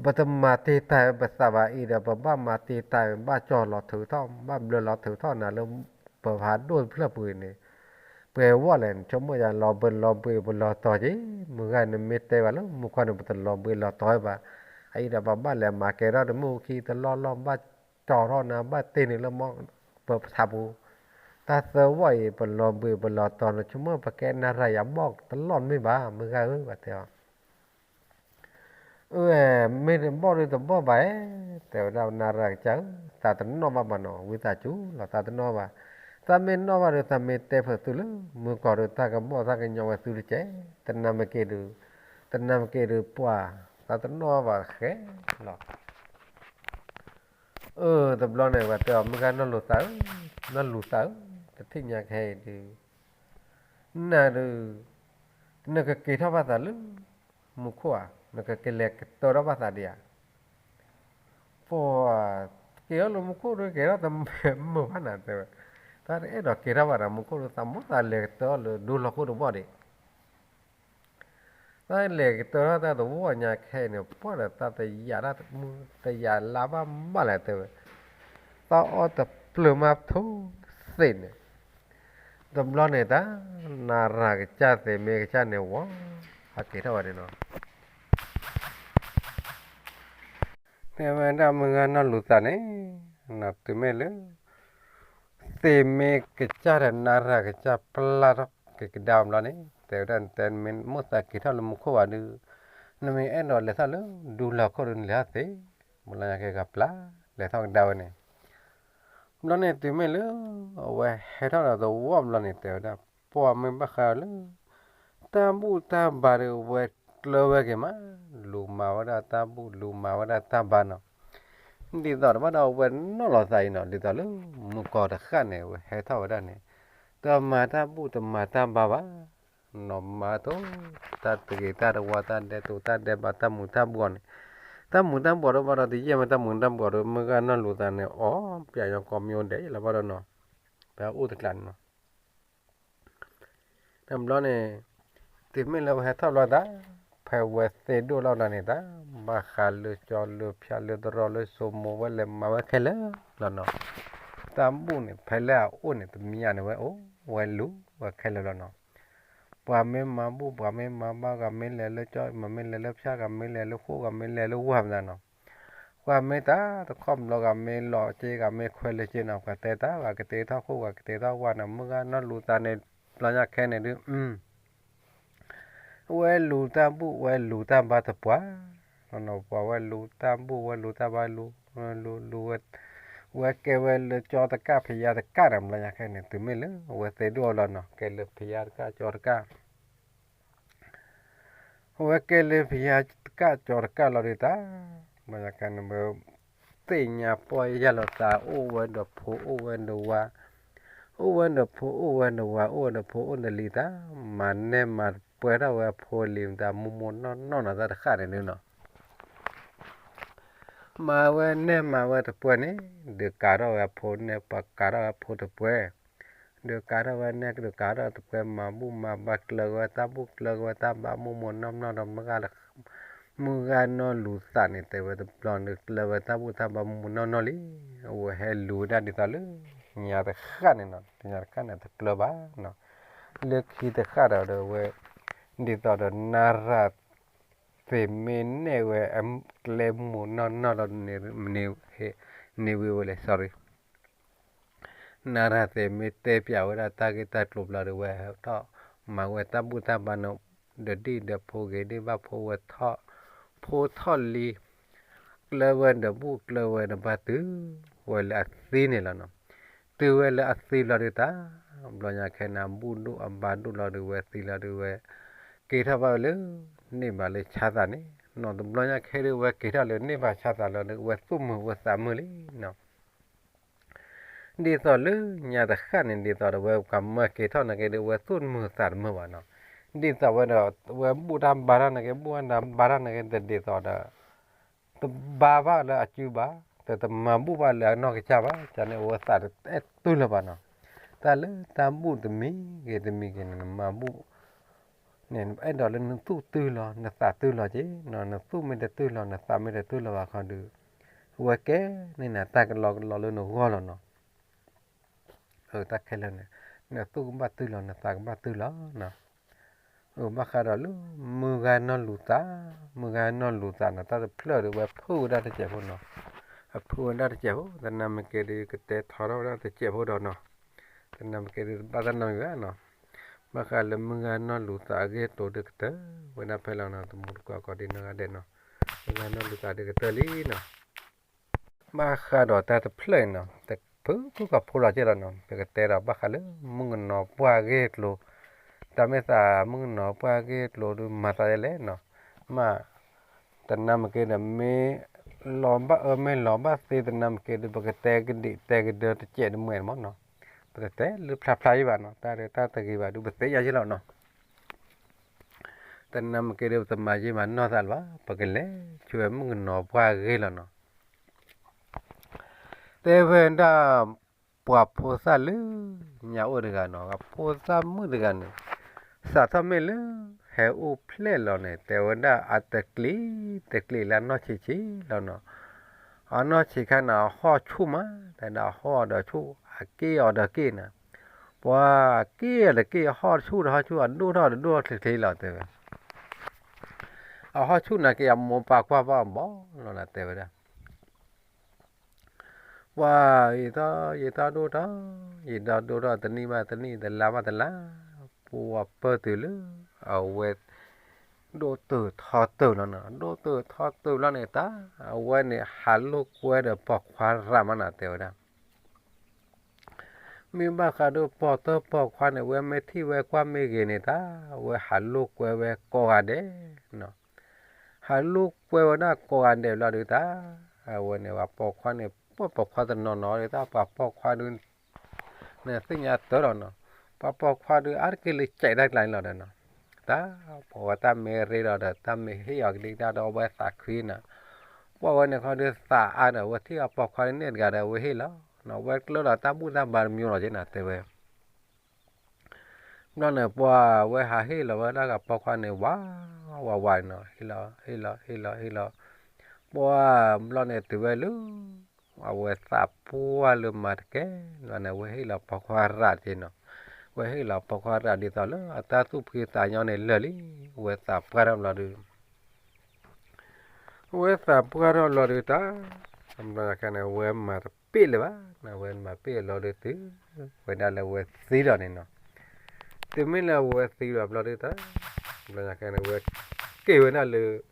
ပတမၤတ့ၢ်တၢ်ပသးဘၣ်အံၤဒီး ပဘၣ်မၤတ့ၢ်တၢ် ဘၣ်ကၠီလီၤထုးထီၣ် ဘၣ်ဘျၢလီၤထုးထီၣ်နၤလၢ ပဖးဒိၣ်တဖျၢၣ်ပူၤအံၤန့ၣ် ပှဲၤဝဲလဲၣ် နဆိကမိၣ်ယၤ လီၤဘှံးလီၤဘှံးပလီၤတီၤက့ၤ မုၢ်ဂၤနမ့ၢ်တဲဘၣ်လၢမုၢ်ကီၢ်န့ၣ် ပတလီၤဘှံးလီၤတီၤဘၣ်. အအံၤဒီးပဘၣ်လဲၤမၤကဲထီၣ်တမုၢ်ခံတလီၢ်လီၢ် ဘၣ်ကၠီထီၣ်နၤ ဘၣ်တ့ၢ်နုာ်လၢမီၢ်ပထးပူၤ တၢ်သၢဝီအံၤ ပလီၤဘှံးပလီၤတီၤ နဆိကမိၣ်ပကဲနၤရၤယၤဘီၣ်တလီၢ်မ့ၢ်ဘၣ် မုၢ်ဂၤဧၢ ပှၤတဲအီၤ အၢ မ့ၢ်တဘီၣ်ဒီးတဘီၣ်ဘၣ်ဧါ တဲဝဲဒၣ် နၤရၤကစၢ်ဧၢ, သးတနီၣ်ဘၣ်ဘၣ်နီၤ ဝံသးစူၤလီၤ သးတနီၣ်ဘၣ်. သးမ့ၢ်နီၣ်ဘၣ်ဒီး သးမ့ၢ်တဲဖုးသုလၢ မုၢ်ကီၢ်ဒီး တၢ်ကဘီၣ်တၢ်ကညီဝဲသုတကဲး, တနၢ်မ့ၢ်က့ၤဒုး တနၢ်မ့ၢ်က့ၤဒုးပှၤ သးတနီၣ်ဘၣ်ဘၣ်ဃဲလီၤ. အၢ တဘျီန့ၣ် ပှၤတဲအီၤ မုၢ်ဂၤနီၢ်လူၤသးဧၢ, နီၢ်လူၤသးဧၢ, တထံၣ်ညါခဲအံၤဒုး နၤဒုး နကက့ၤထီၣ်ဘၣ်သးလၢ မူခိၣ်ဧါ, နကကလဲၤကတၢၢ်ထီၣ်ဘၣ်သးဒံးဧါ. ပှၤ က့ၤထီၣ်လၢမူခိၣ်ဒီး က့ၤထီၣ်တမုာ်ဘၣ်နၤတဲဝဲ, တၢ်တအဲၣ်ဒိးက့ၤထီၣ်ဘၣ်ဒီး မူခိၣ်ဒီး သးမိၢ်သးလဲၤကတၢၢ်လၢဒူလီၢ်ခိၣ်တဘီၣ်ဒံး တၢ်လဲၤကတၢၢ်ထီၣ်တၢ်တဝီညါခဲအံၤန့ၣ် ပှၢ်ဒီးတၢ်တယာ်တၢ်တမုာ်တယာ်လါဘၣ်မးလဲၣ်တဲဝဲ, တၢ်အီၣ်တပျၢၤမးထူသ့ၣ်န့ၣ်, တဘျီန့ၣ်တၢ် နၤရၤကစၢ်သ့ၣ်မ့ၢ်ကစၢ်န့ၣ်ဝဲ ဟးက့ၤထီၣ်ဝဲန့ၣ်နီၤ. တဲဝဲဒၣ်မုၢ်ဂၤနီၢ်လူၤသးန့ၣ် တုၤမ့ၢ်လၢ သ့ၣ်မ့ၢ်ကစၢ်ဒီးနၤရၤကစၢ်ပျၢ်ထီၣ်က့ၤကဒါဘျီန့ၣ် တဲဝဲဒၣ် နတဲမ့ၢ်မိၢ်သးက့ၤထီၣ်လၢမူခိၣ်ဘၣ်ဒုး နမ့ၢ်အဲၣ်ဒိးလဲၤထီၣ်လၢဒူလီၢ်ခိၣ်ဒုး နလဲၤထီၣ်သ့, မူလၢညါက့ၤကပျၢ် လဲၤထီၣ်ကဒါဝဲန့ၣ် ဘျီန့ၣ်တုၤမ့ၢ်လၢ အဝဲဟဲထီၣ်ဒီးသဝီဘျီန့ၣ် တဲဝဲဒၣ် ပှၤမ့ၢ်ဘၣ်ဃးလၢ တၢ်ဘူၣ်တၢ်ဘါဒီး အဝဲကျၢၤဝဲက့ၤမး, လူၤမၤဝဲဒၣ်တၢ်ဘူၣ် လူၤမၤဝဲဒၣ်တၢ်ဘါနီၤ, ဒ်သိးတဘၣ်ဒီးအဝဲနီၢ်လီၤသးအံၤနီၤ ဒ်သိးလၢ မုၢ်ကီၢ်တဃၣ်န့ၣ် အဝဲဟဲထီၣ်ဝဲဒၣ်န့ၣ် တမၤတၢ်ဘူၣ်တမၤတၢ်ဘါဘၣ် နီၢ်မၤတိၢ် တၢ်တဂ့ၤတၢ်တဝါ တၢ်ဒဲးတိာ်တၢ်ဒဲးဘး တၢ်မူၤတၢ်ဘှီးန့ၣ်, တၢ်မူၤတၢ်ဘှီးဒီးဘၣ်ဒီးတယဲၢ်မ့ၢ်တၢ်မူၤတၢ်ဘှီးဒီး မုၢ်ဂၤနီၢ်လူၤသးန့ၣ် အီၣ်ပျးညီကိးမံၤအိၣ်ဒဲးလီၤဘၣ်ဒီးနီၤ, ပအိၣ်တကျးန့ၣ်နီၤ, တဘျီန့ၣ် တုၤမ့ၢ်လၢဝဲဟဲထီၣ်ဘျီတၢ် ဖဲဝဲသ့ၣ်ဒိၣ်လီၤတၢ်န့ၣ်တၢ် ဘၣ်ဃးလၢကၠီလၢဖၠါလၢတရီလၢစိမိၤဝဲလဲၤမၤဝဲခဲလၢာ်လီၤနီၤ, တၢ်ဘူၣ်န့ၣ် ဖဲလၢအအိၣ်န့ၣ် တမံၤညါန့ၣ်ဝဲအိၣ်ဝဲလူၤဝဲခဲလၢာ်လီၤနီၤ ပှၤမ့ၢ်မၤဘူၣ် ပှၤမ့ၢ်မၤဘါ ဂၤမ့ၢ်လဲၤလၢကၠီ ဂၤမ့ၢ်လဲၤလၢဖၠၣ် ဂၤမ့ၢ်လဲၤလၢဃိၣ် ဂၤမ့ၢ်လဲၤလၢဝၢ်မတၤနီၤ, ပှၤမ့ၢ်တၢ်တခီဘျီ ဂၤမ့ၢ်လီၤက့ ဂၤမ့ၢ်ခွဲးလၢက့နီၤ ပှၤတဲတၢ် ပှၤကတဲထီၣ်ဃိၣ် ပှၤကတဲထီၣ်ဝၢ်နီၤ မုၢ်ဂၤနီၢ်လူၤသးန့ၣ် ဘျီညါခဲန့ၣ်ဒုး ဝဲလူၤတၢ်ဘူၣ် ဝဲလူၤတၢ်ဘါတပှၢ်, ပှၤဝဲလူၤတၢ်ဘူၣ် ဝဲလူၤတၢ်ဘါလူၤ, လူၤ လူၤဝဲ, ဝဲကဲဝဲလၢကၠီတကၣ် ဖယါတကၣ်နီၤ ဘျီညါခဲန့ၣ် တုၤမ့ၢ်လၢ အဝဲသ့ၣ်ဒိၣ်အီၤလီၤနီၤ ကဲလၢဖယါတကၣ် ကၠီတကၣ် အဝဲကဲလၢဖယါတကၣ် ကၠီတကၣ်လီၤဒုးတၢ်, ဘျီညါခဲန့ၣ် သ့ၣ်ညါပီၢ်ယၢ်လီၤသး အိၣ်ဝဲဒီးဖိ အိၣ်ဝဲဒီးဝၤ, အိၣ်ဝဲဒီးဖိ အိၣ်ဝဲဒီးဝၤ အိၣ်ဝဲဒီးဖိ အိၣ်ဒီးလံၤတၢ်, မၤနဲၢ်မၤတပှဲၤထီၣ်ဝဲအဖိအလံၤမတၤ မိၢ်မိၢ်နီၢ်နီၢ်နီၤ တၢ်တဃၣ်န့ၣ်ဒုးနီၤ မၤဝဲနဲၣ်မၤဝဲတပှဲၤန့ၣ်, ဒုးကးထီၣ်ဝဲအဖိနဲၣ် ပှၤကးထီၣ်ဝဲအဖိတပှဲၤ, ဒုးကးထီၣ်ဝဲနဲၣ် ဒုးကးထီၣ်တပှဲၤ မၤဘူၣ်မၤဘါ ကျၢၤဝဲတၢ်ဘူၣ် ကျၢၤဝဲတၢ်ဘါ မိၢ်မိၢ်နီၢ်နီၢ်ဒီး မုၢ်ဂၤနီၢ်လူၤသးန့ၣ် တဲဝဲတဘျီန့ၣ် ကျၢၤဝဲတၢ်ဘူၣ်တၢ်ဘါ မိၢ်မိၢ်နီၢ်နီၢ်လံ, အဝဲဟဲလူၤဝဲဒၣ်ဒ်သိးလၢ ညါတဃၣ်န့ၣ်နီၤ ညါတဃၣ်န့ၣ် တကျၢၤဘၣ်နီၤ, လၢခံတဃၣ်ဒီး ဒီးဝဲ ဒ်သိးဒီးနၤရၤ သ့ၣ်မ့ၢ်နဲၣ်ဝဲအကျဲမိၢ်နီၢ်နီၢ်လီၤ, န့ၢ်ဝံၤဝဲလဲၣ် sorry, နၤရၤသ့ၣ်မ့ၢ်တဲပၠးဝဲဒၣ်တၢ်ဂ့ၢ်တၢ်ကျိၤဘျီဒီး ဝဲဟဲထီၣ်မၤဝဲတၢ်ဘူၣ်တၢ်ဘါနီၤ, ဒီးဒ်ဒီးဖိဂ့ၤဒ်ဘၣ်ဖိဝဲထီၣ်, ဖိထီၣ်လံ, ကျၢၤဝဲဒီးဘူၣ်ကျၢၤဝဲဒီးဘါတုၤ ဝဲလၢအသံန့ၣ်လီၤနီၤ, တုၤဝဲလၢအသံဘျီဒုးတၢ်, ဘျီညါခဲန့ၣ် အဘူၣ်ဒိၣ်အဘါဒိၣ်လီၤဒုး ဝဲသံလီၤဒုးဝဲ က့ၤထီၣ်ဘၣ်ဝဲလၢ န့ၢ်ဘၣ်လၢဆါသးန့ၣ်နီၤ, တဘျီညါခဲဒုး ဝဲက့ၤထီၣ်လၢန့ၢ်ဘၣ်ဆါသးလီၤဒုး ဝဲသူၣ်မုာ်ဝဲသးမုာ်လံနီၤ, ဒ်သိးလၢညါတဃၣ်န့ၣ် ဒ်သိးဒီးဝဲပှၤမၢက့ၤထီၣ်နာ်က့ဒုး ဝဲသူၣ်မုာ်သးတမုာ်ဘၣ်နီၤ, ဒ်သိးဝဲဒီး ဝဲဘူၣ်တၢ်ဘါတၢ်နာ်က့ ဘူၣ်တၢ်ဘါတၢ်နာ်က့ တဒ်သိးဒီး တဘါဘၣ်လၢအစုဘၣ်, တတမၤဘူၣ်ဘၣ်လၢအနီၢ်ကစၢ်ဘၣ်, ကန့ၣ်အဝဲသးတအဲၣ်တုၤလၢၤဘၣ်နီၤ, တၢ်လၢတၢ်ဘူၣ်တမံၤဂ့ၤတမံၤဂ့ၤန့ၣ် နမၤဘူၣ် န့ၣ် အဲၣ်ဒိးလၢနသူၣ်တုၤလီၤ နသးတုၤလီၤက့နီၤ, နသူၣ်မ့ၢ်တတုၤလီၤ နသးမ့ၢ်တတုၤလီၤဘၣ်ခီဒုး အဝဲကဲန့ၣ်နတၢ်ကလီကလီလၢနဂီၢ်လီၤနီၤ, တၢ်ခဲလၢာ်န့ၣ် နသူၣ်ကဘၣ်တုၤလီၤ နသးကဘၣ်တုၤလီၤနီၤ, ဘၣ်ဃးဒီးလၢ မုၢ်ဂၤနီၢ်လူၤသး, မုၢ်ဂၤနီၢ်လူၤသးနီၤ တၢ်တဖျၢၣ်ဒုးဝဲဖုၣ်ဝဲဒၣ်တစဲးဖိနီၤ, အဖုၣ်ဝဲဒၣ်တစဲးဖိ သနာ်မ့ၢ်က့ဒုး ကတဲထီထီၣ်ဝဲဒၣ်တစဲးဖိဒီးနီၤ, သနာ်မ့ၢ်က့ဒုး တဘၣ်တၢ်နီတမံၤဘၣ်နီၤ, ဘၣ်ဃးလၢမုၢ်ဂၤနီၢ်လူၤသးအဂ့ၢ်အကျိၤဒုးကတၢၢ်ဝဲဒၣ်ဖဲလီၤနီၤ, တမူတကိးကိးဒံနီၢ်ဂၤဒဲးနီၤ, မုၢ်ဂၤနီၢ်လူၤသးဒုးကတၢၢ်လံနီၤ ဘၣ်ဃးဒီးတၢ်တဖျၢၣ်အံၤနီၤ တဖုၣ်ဖုၣ်ကီၢ်ဖိလီၤက့လီၤနီၤ, ပကတဲဒီးဘၣ်ဃးလၢမုၣ်ကနီၤပှၢ်ဂ့ၢ်ကျိၤ, တၢ်မ့ၢ်သးမုၣ်ကနီၤပှၢ်ဂ့ၢ်ကျိၤဒုးမၤသးဒ်လဲၣ်နီၤ, မ့ၢ် သနာ်မ့ၢ်က့ဒီး မ့ၢ်လီၤဘၣ်အၢမ့ၢ်လီၤဘၣ်သ့ သနာ်မ့ၢ်က့ဒီး ပကတဲကဒံးတဲကဒၢတစဲးတမှဲာ်မးနီၤ, ပတတဲလၢဖျါဖျါယံၤဘၣ်နီၤ, တၢ်ဒီးတၢ်တဂ့ၤဘၣ်ဒုး ပသ့ၣ်ညါယံၤလီၤနီၤ သနာ်မ့ၢ်က့ဒီး ပတမၤယံၤမၤနီၢ်သးလၢၤဘၣ်, ပကလဲၤဆူဝဲမုၣ်ကနီၤပှၢ်ဂ့ၢ်လီၤနီၤ. တဲဝဲဒၣ် ပှၤဖိသၣ်လၢညါအိၣ်တဂၤနီၤ, ပှၤဖိသၣ်မုၣ်တဂၤန့ၣ် စးထီၣ်မ့ၢ်လၢ ဟဲအိၣ်ဖျဲၣ်လီၤန့ၣ် တဲဝဲဒၣ်အတကျံၤ တကျံၤလၢအနီၢ်ဆံးဆံးလီၤနီၤ. အနီၢ်ဆံးခါန့ၣ် အဟီၣ်ဆူၣ်မး, တဲဒၣ်အဟီၣ်ဒီးဆူၣ် အက့ၢ်အီၤဒီးက့ၢ်န့ၣ်, ပှၤက့ၢ်အီၤဒီးက့ၢ် အဟီၣ်ဆူၣ်ဒီးဟီၣ်ဆူၣ် အဒိၣ်ထီၣ်ဒီးဒိၣ်ထီၣ်ချ့ချ့လီၤတဲဝဲ အဟီၣ်ဆူၣ်နာ်က့ အမိၢ်ပၢ်ကွၢ်ဘၣ်အီၤဘီလီၤနၤတဲဝဲဒၣ် ပှၤယံာ်ထီၣ်ယံာ်ထီၣ်ဒိၣ်ထီၣ် ယံာ်ထီၣ်ဒိၣ်ထီၣ် တနံၣ်ဘၣ်တနံၣ် တလါဘၣ်တလါ ပှၤပၢၢ်တုၤလၢ အဝဲ ဒိၣ်တုာ်ထီတုာ်လီၤနီၤ, ဒိၣ်တုာ်ထီတုာ်လီၤန့ၣ်တၢ် အဝဲန့ၣ်ဟးလိာ်ကွဲဒီးပိာ်ခွါရၤမးနီၤတဲဝဲဒၣ် မ့ၢ်ဘၣ်ဃးဒီးပိာ်တၢ်ပိာ်ခွါန့ၣ် ဝဲမ့ၢ်ထံၣ်ဝဲကွၢ်မ့ၢ်ဂ့ၤန့ၣ်တၢ် ဝဲဟးလိာ်ကွဲဝဲကိးဂၤဒဲးနီၤ, ဟးလိာ်ကွဲဝဲဒၣ်ကိးဂၤဒဲးလီၤဒုးတၢ် အဝဲန့ၣ် ပှၤပိာ်ခွါန့ၣ် ပှၤပိာ်ခွါတနီၤနီၤဒုးတၢ် ပှၤပိာ်ခွါဒုး နသ့ၣ်ညါတၢ်လီၤနီၤ, ပှၤပိာ်ခွါဒုး အါတက့ၢ်လၢကဲးတၢ်ကျါန့ၣ်လီၤဒီးနီၤ, တၢ် ပှၤဝဲတၢ်မ့ၢ်ရ့ဒီးဒီး တၢ်မ့ၢ်ဟ့ၣ်အီၤကဒံကဒါဒီး အဝဲသးခုနီၤ, ပှၤဝဲန့ၣ်ခီဒုးသးအါဒီး အဝဲထံၣ်အပိာ်ခွါန့ၣ်တဂၤဒီး အဝဲဟ့ၣ်လီၤနီၤ, အဝဲကျၢၤဒီးတၢ်ဘူၣ်တၢ်ဘါတမံၤလီၤက့နီၤ တဲဝဲ ဘျီန့ၣ် ပှၤဝဲဟးဟ့ၣ်လီၤဝဲဒၣ်ဂၤပိာ်ခွါန့ၣ် ဝး ဝးဝးန့ၣ်နီၤ, ဟ့ၣ်လီၤ ဟ့ၣ်လီၤ ဟ့ၣ်လီၤ ဟ့ၣ်လီၤ, ပှၤ ဘျီန့ၣ်တုၤဝဲလၢ အဝဲသးပှၢ်လၢမၤတကဲလီၤန့ၣ် အဝဲဟ့ၣ်လီၤပိာ်ခွါရၤတက့ၢ်နီၤ, ကွဲးဟ့ၣ်လီၤပိာ်ခွါတၢ်ဒ်သိးလၢအတၢ်သူၣ်ဖှံသးညီန့ၣ်လၢာ်လံ, ဝဲသးပှၢ်ထီၣ်ဘျီဒီး ဝဲသးပှၢ်ထီၣ်လီၤဒုးတၢ်, ဘျီညါခဲန့ၣ် ဝဲမၤတပ့ၢ်လၢၤဘၣ်, ဝဲမၤပ့ၢ်လီၤဒုးတုၤဝဲဒၣ်လၢဝဲသံဒီးန့ၣ်နီၤ, တုၤမ့ၢ်လၢဝဲသံဒီးဘျီဒုးတၢ်, ဘျီညါခဲန့ၣ် ဝဲက့ၤဝဲဒၣ်လၢ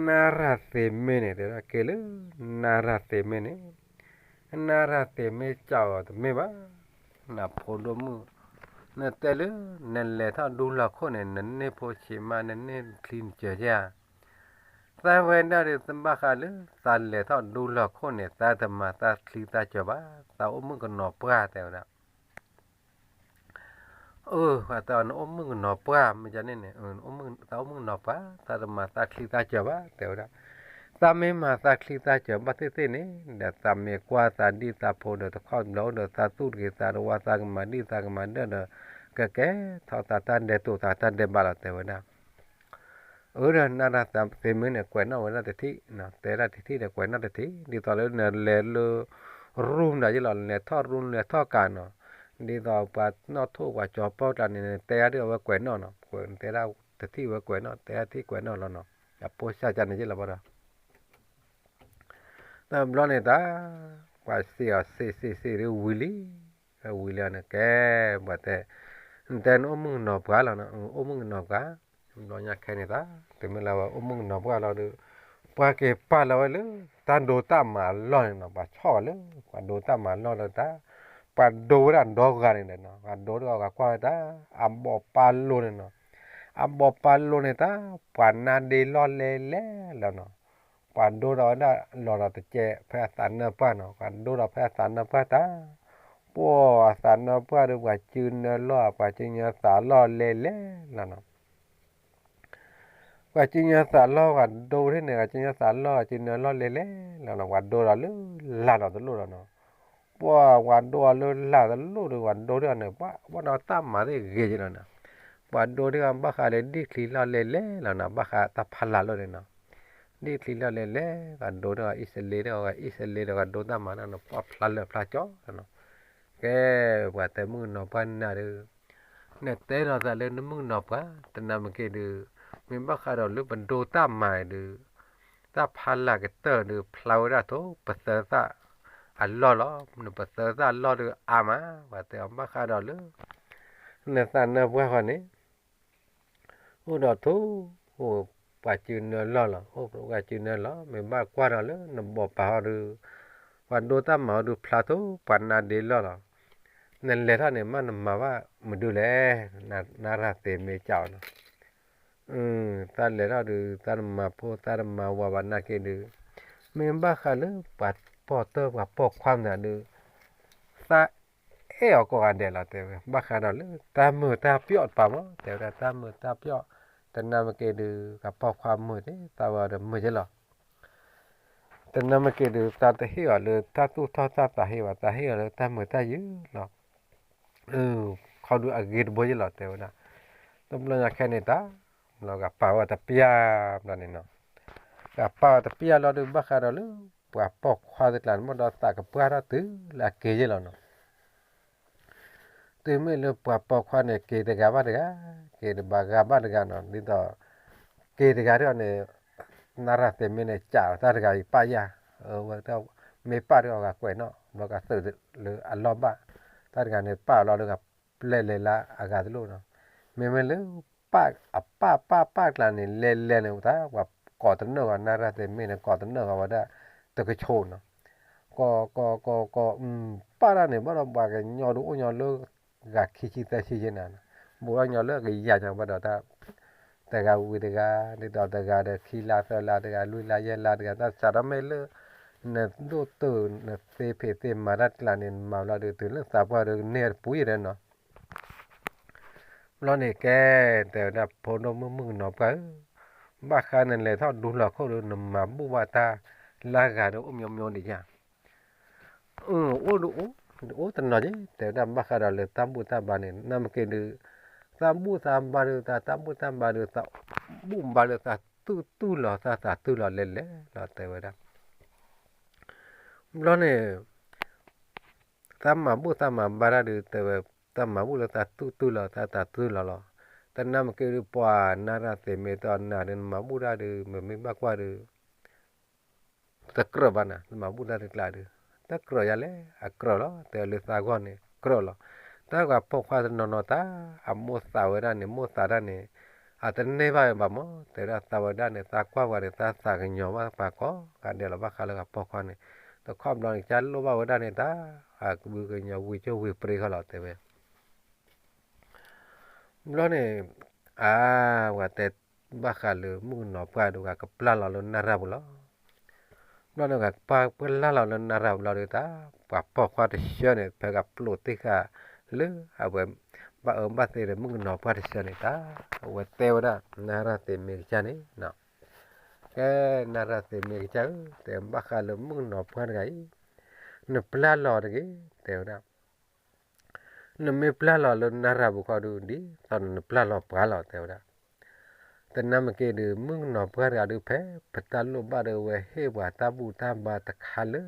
နရၣ်သ့မ့ၢ်န့ၣ် တဲဝဲဒၣ်က့ၤလၢ နရၣ်သ့မ့ၢ်န့ၣ်, နရၣ်သ့မ့ၢ်စံးအီၤတမ့ၢ်ဘၣ်, နဖိဒိၣ်မုၣ်, နတဲလၢ နလဲၤထီၣ်ဒူလီၢ်ခိၣ်န့ၣ် နန့ၢ်ဖိဆံးမး နန့ၢ်ချံနစၢၤဧါ, သးဝဲဒၣ်ဒုး ဘၣ်ဃးလၢ သးလဲၤထီၣ်ဒူလီၢ်ခိၣ်န့ၣ် သးတမၤသးချံသးစၢၤဘၣ်, သးအိၣ်မုၣ်ကနီၤပှၢ် တဲဝဲဒၣ် အၢ ပှၤတဲအီၤ နအိၣ်မုၣ်ကနီၤပှၢ် မ့ၢ်ကန့ၣ်န့ၣ်, သးအိၣ်မုၣ်ကနီၤပှၢ် သးတမၤသးချံသးစၢၤဘၣ် တဲဝဲဒၣ်, သးမ့ၢ်မၤသးချံသးစၢၤဘၣ်သ့ၣ်သ့ၣ်န့ၣ် ဒီးသးမ့ၢ်ကွၢ်သးဒံၣ်သးဖိဒီးတခီဘျီဒီး သးသူၣ်တဂ့ၤသးတဝါ သးကမၤဒံၣ်သးကမၤဒၢၣ်ဒီး ကကဲထီၣ်သးတၢ်ဒဲးတိာ်သးတၢ်ဒဲးဘးလီၤ တဲဝဲဒၣ် အၢ ဒီးနရၣ်သ့မ့ၢ်န့ၣ် ကွဲးနီၣ်ဝဲဒၣ်တထံၣ်, တဲဒၣ်တထံၣ်ဒီးကွဲးနီၣ်တထံၣ်, ဒ်သိးလၢနလဲၤလၢ ရူၢ်မတၤယ့ၢ်လီၤ လဲၤထီၣ်ရူၢ်လဲၤထီၣ်ကးနီၤ, ဒ်သိးပှၤနီၣ်ထိၣ်ပှၤကၠီၤပီၣ်တၢ်န့ၣ် တဲဒၣ်ဒ်အဝဲကွဲးနီၣ်နီၤ, တဲဒၣ်တထံၣ်ဝဲကွဲးနီၣ် တဲဒၣ်ထံၣ်ကွဲးနီၣ်လီၤနီၤ, အဖိစၢ်ကန့ၣ်ယ့ၢ်လီၤဘၣ်ဒီး တဘျီန့ၣ်တၢ်, ပှၤစံးအီၤစံးစံးစံးဒ်ဝံၤလံ, ဝံၤလံန့ၣ်ကဲ, ပှၤတဲ, နတဲနအိၣ်မုၣ်ကနီၤပှၢ်လီၤနီၤ, အိၣ်မုၣ်ကနီၤပှၢ်, ဘျီညါခဲန့ၣ်တၢ်, တုၤမ့ၢ်လၢဝဲအိၣ်မုၣ်ကနီၤပှၢ်လီၤဒီး, ပှၤက့ၤပာ်လီၤဝဲလၢ တၢ်ဒိတၢ်မၤအလီၢ်န့ၣ်နီၤ, ပှၤဆီၣ်အီၤလၢ ပှၤဒိတၢ်မၤအလီၢ်လၢတၢ်, ပှၤဒိဝဲဒၣ်ဒီဂၤန့ၣ်ဒီးနီၤ, ပှၤဒိဒီးအီၤ ပှၤကွၢ်ဝဲတၢ်, အဘီၣ်ပာ်လိၤန့ၣ်နီၤ, အဘီၣ်ပာ်လိၤန့ၣ်တၢ်, ပှၤနါဒ့လီၢ်လဲလဲလီၤနီၤ ပှၤဒိဒီးဝဲဒၣ်လီၤဒီးတကဲးဖဲအသးနၢပှၢ်နီၤ, ပှၤဒိဒီးဖဲအသးနၢပှၢ်တၢ်, ပှၤအသးနၢပှၢ်ဒီး ပှၤစုနၢလီၢ် ပှၤစုနၢသးလီၢ်လဲလဲလီၤနီၤ, ပှၤစုနၢသးလီၢ် ပှၤဒိထဲန့ၣ် ပှၤစုနၢသးလီၢ် ပှၤစုနၢလီၢ်လဲလဲလီၤနီၤ, ပှၤဒိဒီးလၢလာ်ဒီးတလိၣ်လီၤနီၤ, ပှၤ ပှၤဒိအီၤလၢလာ်တလိၣ်ဒီး ပှၤဒိထဲအီၤန့ၣ် ပှၤ ပှၤဒီးတၢ်မၤသ့ၣ်ဂ့ၤက့လီၤနီၤ, ပှၤဒိထဲအီၤဘၣ်ဃးဒီး ဒ့ၣ်ချံလီၢ်လဲလဲလီၤနီၤ, ဘၣ်ဃးတၢ်ဖးလၢ်လီၤန့ၣ်နီၤ, ဒ့ၣ်ချံလီၢ်လဲလဲ, ပှၤဒိထဲအီၤ အံၣ်စလ့ထဲအီၤ အံၣ်စလ့ဒီး ပှၤဒိတၢ်မၤန့ၣ်နီၤ ပှၤဖျါလၢာ်ဖျါကၠီလီၤနီၤ, ကဲ, ပှၤတဲမုၣ်ကနီၤပှၢ်နၤဒီး နတဲဒီးသးလၢနမုၣ်ကနီၤပှၢ် တနၤမ့ၢ်က့ၤဒီး, မ့ၢ်ဘၣ်ဃးဒီးလၢပဒိတၢ်မၤဒီး, တၢ်ဖးလၢ်ကတၢၢ်ဒီး ဖျါဝဲဒၣ်ထိၣ်ပသၢသၣ်အလီၢ်လီၤ, နပသၢသၣ်လီၢ်ဒီးအါမး, ပှၤတဲအီၤဘၣ်ဃးဒီးလၢ နသးနၢပှၢ်ဃီန့ၣ် အိၣ်ဒီးထိၣ်, အိၣ်ပှၤစုနၢလီၢ်လီၤ, အိၣ်ပှၤစုနၢလီၢ်, မ့ၢ်ဘၣ်ကွၢ်ဒီးလၢနဘီၣ်ပာ်ဟီဒီး, ပှၤဒိတၢ်မၤဟီဒီးဖျါထိၣ်ပှၤနါဒ့လီၢ်လီၤ, နလဲၤထီၣ်န့ၣ် မ့ၢ်နမၤဘၣ်မနုၤလဲၣ်, နရၣ်သ့မ့ၢ်ကၠီနီၤ, သးလဲၤထီၣ်ဒီး သးတမၤဖိသးတမၤဝၤဘၣ်နာ်က့ဒီး, မ့ၢ်ဘၣ်ဃးလၢပှၤပိာ်တၢၢ်ပှၤပိာ်ခွါမနုၤဒီး, သး အဲၣ်အီၤကိးဂၤဒဲးလီၤ တဲဝဲ, ဘၣ်ဃးဒီးလၢတၢ်မုာ်တၢ်ပျီၣ်တပၤမး တဲဝဲဒၣ် တၢ်မုာ်တၢ်ပျီၣ်, တနၤမ့ၢ်က့ၤဒီး ကပိာ်ခွါမုာ်သ့ၣ် သးဝဲအီၤဒီးမုာ်က့လီၤ, တနၤမ့ၢ်က့ၤဒီး သးတဟ့ၣ်အီၤလၢတၢ်သူၣ်ထီၣ်တၢ်သးဟ့ဘၣ်, သးဟ့ၣ်အီၤလၢတၢ်မုာ်တၢ်ယုၢ်လီၤ, ခီဒုးအဂ့ၤတဘိယ့လီၤ တဲဝဲဒၣ်, တဘျီညါခဲန့ၣ်တၢ်, ဘျီကပာ်ဝဲတပျၢ်ဘျီန့ၣ်နီၤ, ကပာ်ဝဲတပျၢ်လီၤဒီး ဘၣ်ဃးဒီးလၢ ပှၤပိာ်ခွါတကျါန့ၣ် မ့ၢ်ဒီးသးကပှၢ်ထီၣ်တုၤလၢအက့ၤယ့လီၤနီၤ တုၤမ့ၢ်လၢပှၤပိာ်ခွါန့ၣ် က့ၤတဂၤဘၣ်တဂၤ, က့ၤတဘၣ်ဂၤဘၣ်တဂၤနီၤ, ဒ်သိး က့ၤတဂၤဒီးန့ၣ်, နရၣ်သ့မ့ၢ်န့ၣ် ကးတၢ်တဂၤအံၤပာ်ယၢ်, ဝဲ မ့ၢ်ပာ်ဒီးအဂၤကွဲးနီၣ် ဘျီကသုးလၢအလီၢ်ဘၣ်, တၢ်တဂၤန့ၣ် ပာ်အီၤလီၤဒီး ကပျဲလဲၤလၢအဂၤတလိၣ်နီၤ, မ့မ့ၢ်လၢ ပာ်အပာ်ပာ်ပာ်ကျါန့ၣ် လဲၤလဲၤန့ၣ် တၢ်ပှၤကိးတနၢၣ်ဂီၤ နရၣ်သ့မ့ၢ်န့ၣ် ကိးတနၢၣ်ဂီၤဝဲဒၣ် တကဆိးနီၤ, ကိး ကိး ကိး ကိး ပာ်တၢ်န့ၣ် ဘၣ်ဒီးပှၤကညီဒုးအိၣ်ညီလၢ ဂၤခံဆံသၢဆံယဲနၤ, ဘူးထီၣ်ညီလၢကယၤညီဘၣ်ဒီးတၢ် တဂၤဝံၤတဂၤ ဒ်သိးတဂၤဒီးခံလါသၢလါတဂၤ လွံၢ်လါယဲၢ်လါတဂၤ တၢ်စးထီၣ်မ့ၢ်လၢ နဒိၣ်တုာ်နသ့ဖံးသ့မၤတၢ်ကျါန့ၣ် နမၤလီၤဒီး တုၤလၢသးပှၢ်ဒီးကန့ၢ်တပူၤယဲဒီးနီၤ ဘျီန့ၣ်ကဲ, တဲဝဲဒၣ်ဖိဒိၣ်မုၣ်မုၣ်ကနီၤပှၢ်ဧၢ, ဘၣ်ဃးနလဲၤထီၣ်ဒူလီၢ်ခိၣ်ဒီး နမၤဘူၣ်ဘၣ်တၢ်လၢအဂၤဒီးအိၣ်မညီမညီဒံးဧါ, အိၣ်ဒီးအိၣ်, အိၣ်တနီၤက့, တဲဝဲဒၣ်ဘၣ်ဃးဒီးလၢတၢ်ဘူၣ်တၢ်ဘါန့ၣ် နမ့ၢ်က့ၤဒုး, တၢ်ဘူၣ်တၢ်ဘါဒီး တၢ် တၢ်ဘူၣ်တၢ်ဘါဒီး တၢ်ဘူၣ်ဘါလၢတၢ်သူၣ်တူၢ်လီၤ တၢ်သးတူၢ်လီၤလဲၤလဲၤလီၤ တဲဝဲဒၣ် ဘျီန့ၣ် တၢ်မၤဘူၣ်တၢ်မၤဘါတၢ်ဒီး တဲဝဲ, တၢ်မၤဘူၣ်လၢသးသူၣ်တုၤလီၤ သးသးသူၣ်လီၤလီၤ. တနၢ်မ့ၢ်က့ၤဒုး ပှၤနၢ်ရၢၢ်သ့ၣ်မ့ၢ်တနၢ်ဒီး နမၤဘူၣ်ဒၣ်ဒီး မ့မ့ၢ်ဘၣ်ကွၢ်ဒီး တကြၢးဘၣ်နၤ နမၤဘူၣ်တၢ်တကျါဒီး တကြၢးယၤလဲၣ် အကြၢးလီၤ တဲလၢသးဂီၢ်န့ၣ် ကြၢးလီၤ. တၢ်ဂၤပိာ်ခွါတနီၤနီၤတၢ် အမိၢ်သးဝဲဒၣ်န့ၣ် မိၢ်သးဒၣ်န့ၣ် အတန့ၢ်ဘၣ်ဝဲဘၣ်မး တဲဝဲဒၣ်သးဝဲဒၣ်န့ၣ် သးကွၢ်ပှၤန့ၣ် သးသးကညီၤဘၣ်ပှၤကိးဂၤဒဲးလီၤ ဘၣ်ဃးလၢဂၤပိာ်ခွါန့ၣ် တခီဘျီန့ၣ် ကစၢ်လိၣ်ဘၣ်ဝဲဒၣ်န့ၣ် တၢ်အကဘုကညီဝံၤကၠိဝံၤပြ့ဃီလီၤ တဲဝဲ ဘျီန့ၣ် အါ ပှၤတဲဘၣ်ဃးလၢမုၣ်ကနီၤပှၢ်ဒီး ဂၤကပျၢ်လီၤလၢနၢ်ရၢၢ်ပူၤလီၤ. ဘျီန့ၣ် ဂၤကပျၢ်လီၤလၢနၢ်ရၢၢ်ပူၤလီၤဒီး တၢ်ပှၤပိာ်ခွါတဆၢန့ၣ် ဖဲဂၤပျိးတ့ၢ်ဃာ်လၢ အဝဲ ဘၣ်အၢဘၣ်သီဒီးမုၣ်ကနီၤပှၢ်တဆၢန့ၣ် တၢ်အဝဲတဲဝဲဒၣ် နၢ်ရၢၢ်သ့ၣ်မ့ၢ်ကစၢ်န့ၣ် ကဲ နၢ်ရၢၢ်သ့ၣ်မ့ၢ်ကစၢ်ဧၢ တဲဘၣ်ဃးလၢမုၣ်ကနီၤပှၢ်တဂၤအံၤ နပျၢ်လီၤတဂ့ၤ တဲဝဲဒၣ် နမ့ၢ်ပျၢ်လီၤလၢနၢ်ရၢၢ်ပူၤခီဒုး ဒ်သိးနပျၢ်လီၤပှၤလီၤ တဲဝဲဒၣ်. တနၢ်မ့ၢ်က့ၤဒုး မုၣ်ကနီၤပှၢ်တဂၤဒုး ဖဲပတၢ်လိၣ်ဘၣ်ဒီး အဝဲဟ့ၣ်ပှၤတၢ်ဘူၣ်တၢ်ဘါတခါလၢ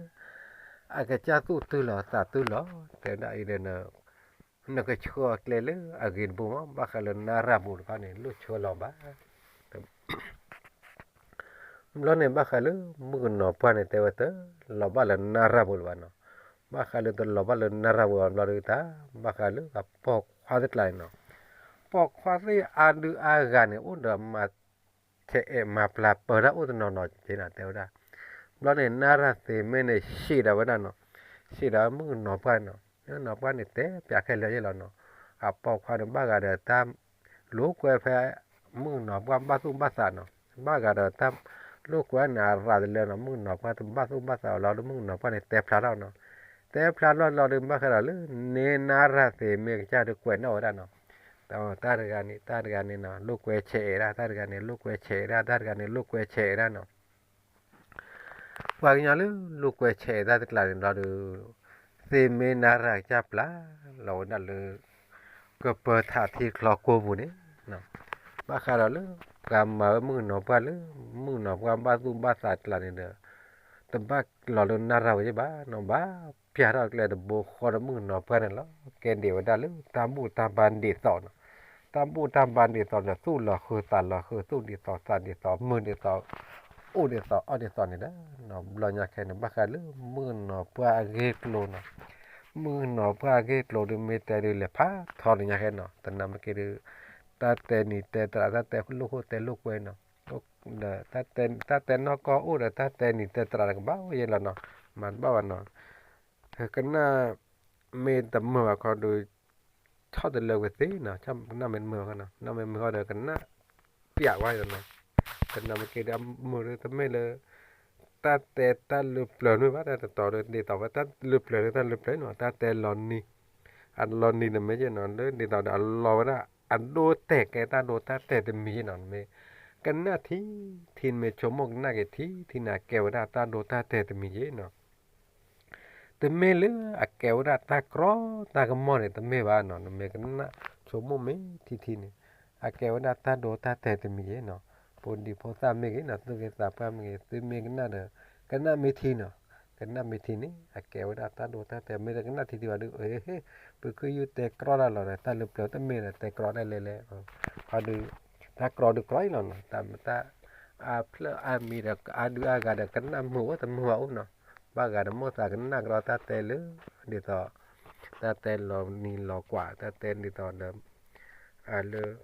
အကစၢ်သူၣ်တုၤလီၤသးတုၤလီၤ တဲဝဲဒၣ်အံၤဒီး နကဆှၢအကျဲလၢအဂ့ၤတဘိမး ဘၣ်ဃးလၢနၢ်ရၢၢ်ပူၤတခီန့ၣ် လိၣ်ဆှၢလီၤဘၣ် ဘျီန့ၣ် ဘၣ်ဃးလၢမုၣ်ကနီၤပှၢ်န့ၣ် တဲဝဲတလီၤဘၣ်လၢနၢ်ရၢၢ်ပူၤလၢၤဘၣ်နီၤ. ဘၣ်ဃးလၢတလီၤဘၣ်လၢနၢ်ရၢၢ်ပူၤဘျီဒုးတၢ် ဘၣ်ဃးလၢအပိာ်ခွါသ့ၣ်တကျါန့ၣ်နီၤ. ပိာ်ခွါသ့ၣ်အါဒုအါဂၤန့ၣ် အိၣ်ဒီးမၤ ထဲအဲၣ်မၤပျၢ်ပၢၤတၢ်အိၣ်တနီၤနီၤက့နီၤ တဲဝဲဒၣ်. ဘျီန့ၣ် နၢ်ရၢၢ်သ့ၣ်မ့ၢ်န့ၣ် ဆံးဒီးဝဲဒၣ်နီၤ. ဆံးဒီးမုၣ်ကနီၤပှၢ်နီၤ. မုၣ်ကနီၤပှၢ်န့ၣ် တဲပၠးခဲလၢာ်ယဲၢ်လီၤနီၤ. အပိာ်ခွါန့ၣ် ဘၣ်ဂၤဒီးတၢ် လိာ်ကွဲဖဲ မုၣ်ကနီၤပှၢ်ဘၣ်သူၣ်ဘၣ်သးနီၤ. ဘၣ်ဂၤဒီးတၢ် လိာ်ကွဲန့ၣ် အရၤတလၢနီၤ. မုၣ်ကနီၤပှၢ်တဘၣ်သူၣ်ဘၣ်သးအီၤလီၤဒီး မုၣ်ကနီၤပှၢ်န့ၣ် တဲဖျါထီၣ်နီၤ. တဲဖျါထီၣ်လီၤဒီး ဘၣ်ဃးဒီးလၢ န့ၢ်နၢ်ရၢၢ်သ့ၣ်မ့ၢ်ကစၢ်ဒီးကွဲးနီၣ်ဝဲဒၣ်နီၤ. တၢ်တဂၤန့ၣ် တၢ်တဂၤန့ၣ်နီၤ လိာ်ကွဲဆဲးအဲးဒၣ် တၢ်တဂၤန့ၣ် လိာ်ကွဲဆဲးအဲးဒၣ် တၢ်တဂၤန့ၣ် လိာ်ကွဲဆဲးအဲးဒၣ်နီၤ. ပှၤကညီလၢလိာ်ကွဲဆဲးအဲးဒၣ်တကျါန့ၣ်လီၤဒီး သ့ၣ်မ့ၢ်နၢ်ရၢၢ်ကစၢ်ပျၢ်လီၤဝဲဒၣ်လၢ ကပၢၤထးထံချီကိပူၤန့ၣ် ဘၣ်ဃးဒီးလၢ ပှၤမၤဝဲမုၣ်ကနီၤပှၢ်လၢ မုၣ်ကနီၤပှၢ်ဘၣ်သူၣ်ဘၣ်သးတကျါန့ၣ်ဒီး တဘၣ်လီၤလၢနၢ်ရၢၢ်ဝဲဘၣ်နီၤ ဘၣ်ပျၢ်ထီၣ်ကျဲတဘိဃီဒီးမုၣ်ကနီၤပှၢ်န့ၣ်လီၤ. ကဲဒံးဝဲဒၣ်လၢတၢ်ဘူၣ်တၢ်ဘါဒ်သိးနီၤ. တၢ်ဘူၣ်တၢ်ဘါဒ်သိးဒီး သူၣ်လီၤဃုာ်သးလီၤဃုာ် သူၣ်ဒ်သိးသးဒ်သိး မုာ်ဒ်သိး အိၣ်ဒ်သိးအီၣ်ဒ်သိးန့ၣ်ဒီး ဘျီညါခဲန့ၣ် ဘၣ်ဃးလၢမုၣ်ကနီၤပှၢ်အဂ့ၢ်ကျိၤနီၤ. မုၣ်ကနီၤပှၢ်အဂ့ၢ်ကျိၤဒုးမ့ၢ်တဲဒုးလဲၤဖးထီလၢညါခဲနီၤ. တနၢ်မ့ၢ်က့ၤဒုး တၢ်တဲနံၤတဲသရၣ် တၢ်တဲလိာ်ခိၣ်တဲလိာ်ကွဲနီၤ. ဒီး တၢ်တဲနီၢ်ကီၢ်အိၣ်ဒီး တၢ်တဲနံၤတဲသရၣ်ကဘၣ်အိၣ်ယဲၢ်လီၤနီၤ. မၤတဘၣ်ဘၣ်နီၤ. ကနၣ်မ့ၢ်တမုာ်ဘၣ်ခီဒုး ဆီၣ်တလၢကွံာ်သ့နီၤ. ကနၣ်မ့ၢ်တမုာ်ဘၣ်ခီနီၤ ကနၣ်မ့ၢ်မုာ်ခီဒီး ကနၣ်ပျးဝဲလီၤနီၤ. တနၢ်မ့ၢ်က့ၤဒီး အမုာ်ဒုးတမ့ၢ်လၢ တၢ်တဲတၢ်လၢပျၢၤန့ၣ်ဘၣ် တၢ်တတီၤဒီး ဒ်သိးဝဲတၢ်လၢပျၢၤန့ၣ် တၢ်လၢပျၢၤန့ၣ်နီၤ. တၢ်တဲလီၤနံၤ အလီၤနံၤန့ၣ်မ့ၢ်ယဲၢ်နီၤ လၢဒ်သိးဒီးအလီၤဝဲဒၣ် အဒိတဲာ်ကဲတၢ်ဒိတၢ်တဲာ်တမံၤယဲၢ်နီၤ မ့ၢ် ကနၣ်ထံထံန့ၣ်မ့ၢ်ဆိကမိၣ်ကနၣ်က့ၤထံထံန့ၣ် အကဲဝဲဒၣ်တၢ်ဒိတၢ်တဲာ်တမံၤယဲၢ်နီၤ. တမ့ၢ်လၢအကဲဝဲဒၣ်တၢ်ကြီတၢ်ကမီၣ်န့ၣ် တမ့ၢ်ဘၣ်နီၤ နမ့ၢ်ကနၣ်ဆိကမိၣ်မ့ၢ်ထံထံန့ၣ် အကဲဝဲဒၣ်တၢ်ဒိတၢ်တဲာ်တမံၤယဲၢ်နီၤ. ဖိဒံဖိသၣ်မ့ၢ်ဂ့ၤနီၤ သူၣ်ဂ့ၤသးပှၢ်မ့ၢ်ဂ့ၤ သုမ့ၢ်ကနၣ်ဒီး ကနၣ်မ့ၢ်ထံနီၤ ကနၣ်မ့ၢ်ထံန့ၣ် အကဲဝဲဒၣ်တၢ်ဒိတၢ်တဲာ် မ့ၢ်တကနၣ်ထံထံဘၣ်ဒုး ပကယုၢ်တဲကြီတၢ်လီၤဒီး တၢ်လၢပျၢၤတမ့ၢ်ဒီး တဲကြီတၢ်လဲၣ်လဲၣ် ခီဒုး တၢ်ကြီဒုးကြီအံၤလီၤနီၤ တၢ် အဖျၢၣ်အါမံၤဒီး အါဒုးအါဂၤဒီး ကနၣ်မုာ်အိၣ်တမုာ်ဘၣ်အိၣ်နီၤ. ဘၣ်ဂၤဒီး မိၢ်သးကနၣ်ကြီတၢ်တဲလၢ ဒ်သိး တၢ်တဲလီၤနံၤလီၤကွၢ် တၢ်တဲဒ်သိးဒီး အလၢ ဒ်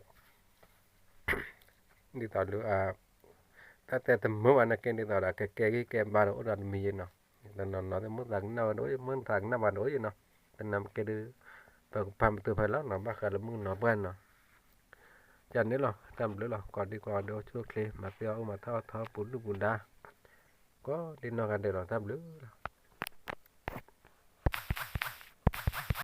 သိးလၢ တၢ်တဲတမုာ်ဘၣ်နာ်က့ ဒ်သိးဒီး ကကဲဂံၢ်ကဲဘါဒီး အိၣ်ဒီးတမံၤယဲၢ်နီၤ. တနီၤနီၤသ့ၣ် မိၢ်သးကနၣ်ဝဲဒၣ်အိၣ်ယဲၢ် မိၢ်သးကနၣ်ဘၣ်ဒီးအိၣ်ယဲၢ်နီၤ. တနၢ်မ့ၢ်က့ၤဒုး ပကပာ်ပတုာ်ဖဲလီၤနီၤ ဘၣ်ဃးလၢမုၣ်ကနီၤပှၢ်နီၤ. ယန့ၣ်လီၤ တၢ်ဘျုးလီၤ ကိးဒံကိးဂၤဒဲးအိၣ်ဆူၣ်အိၣ်ချ့ မၤသ့အီၣ်အိၣ်မၤထီၣ်အီၣ်ထီၣ် ပူၤဒုၣ်ပူၤဒါ ကိးဒံနီၢ်ဂၤဒဲးလီၤ တၢ်ဘျုးလီၤ.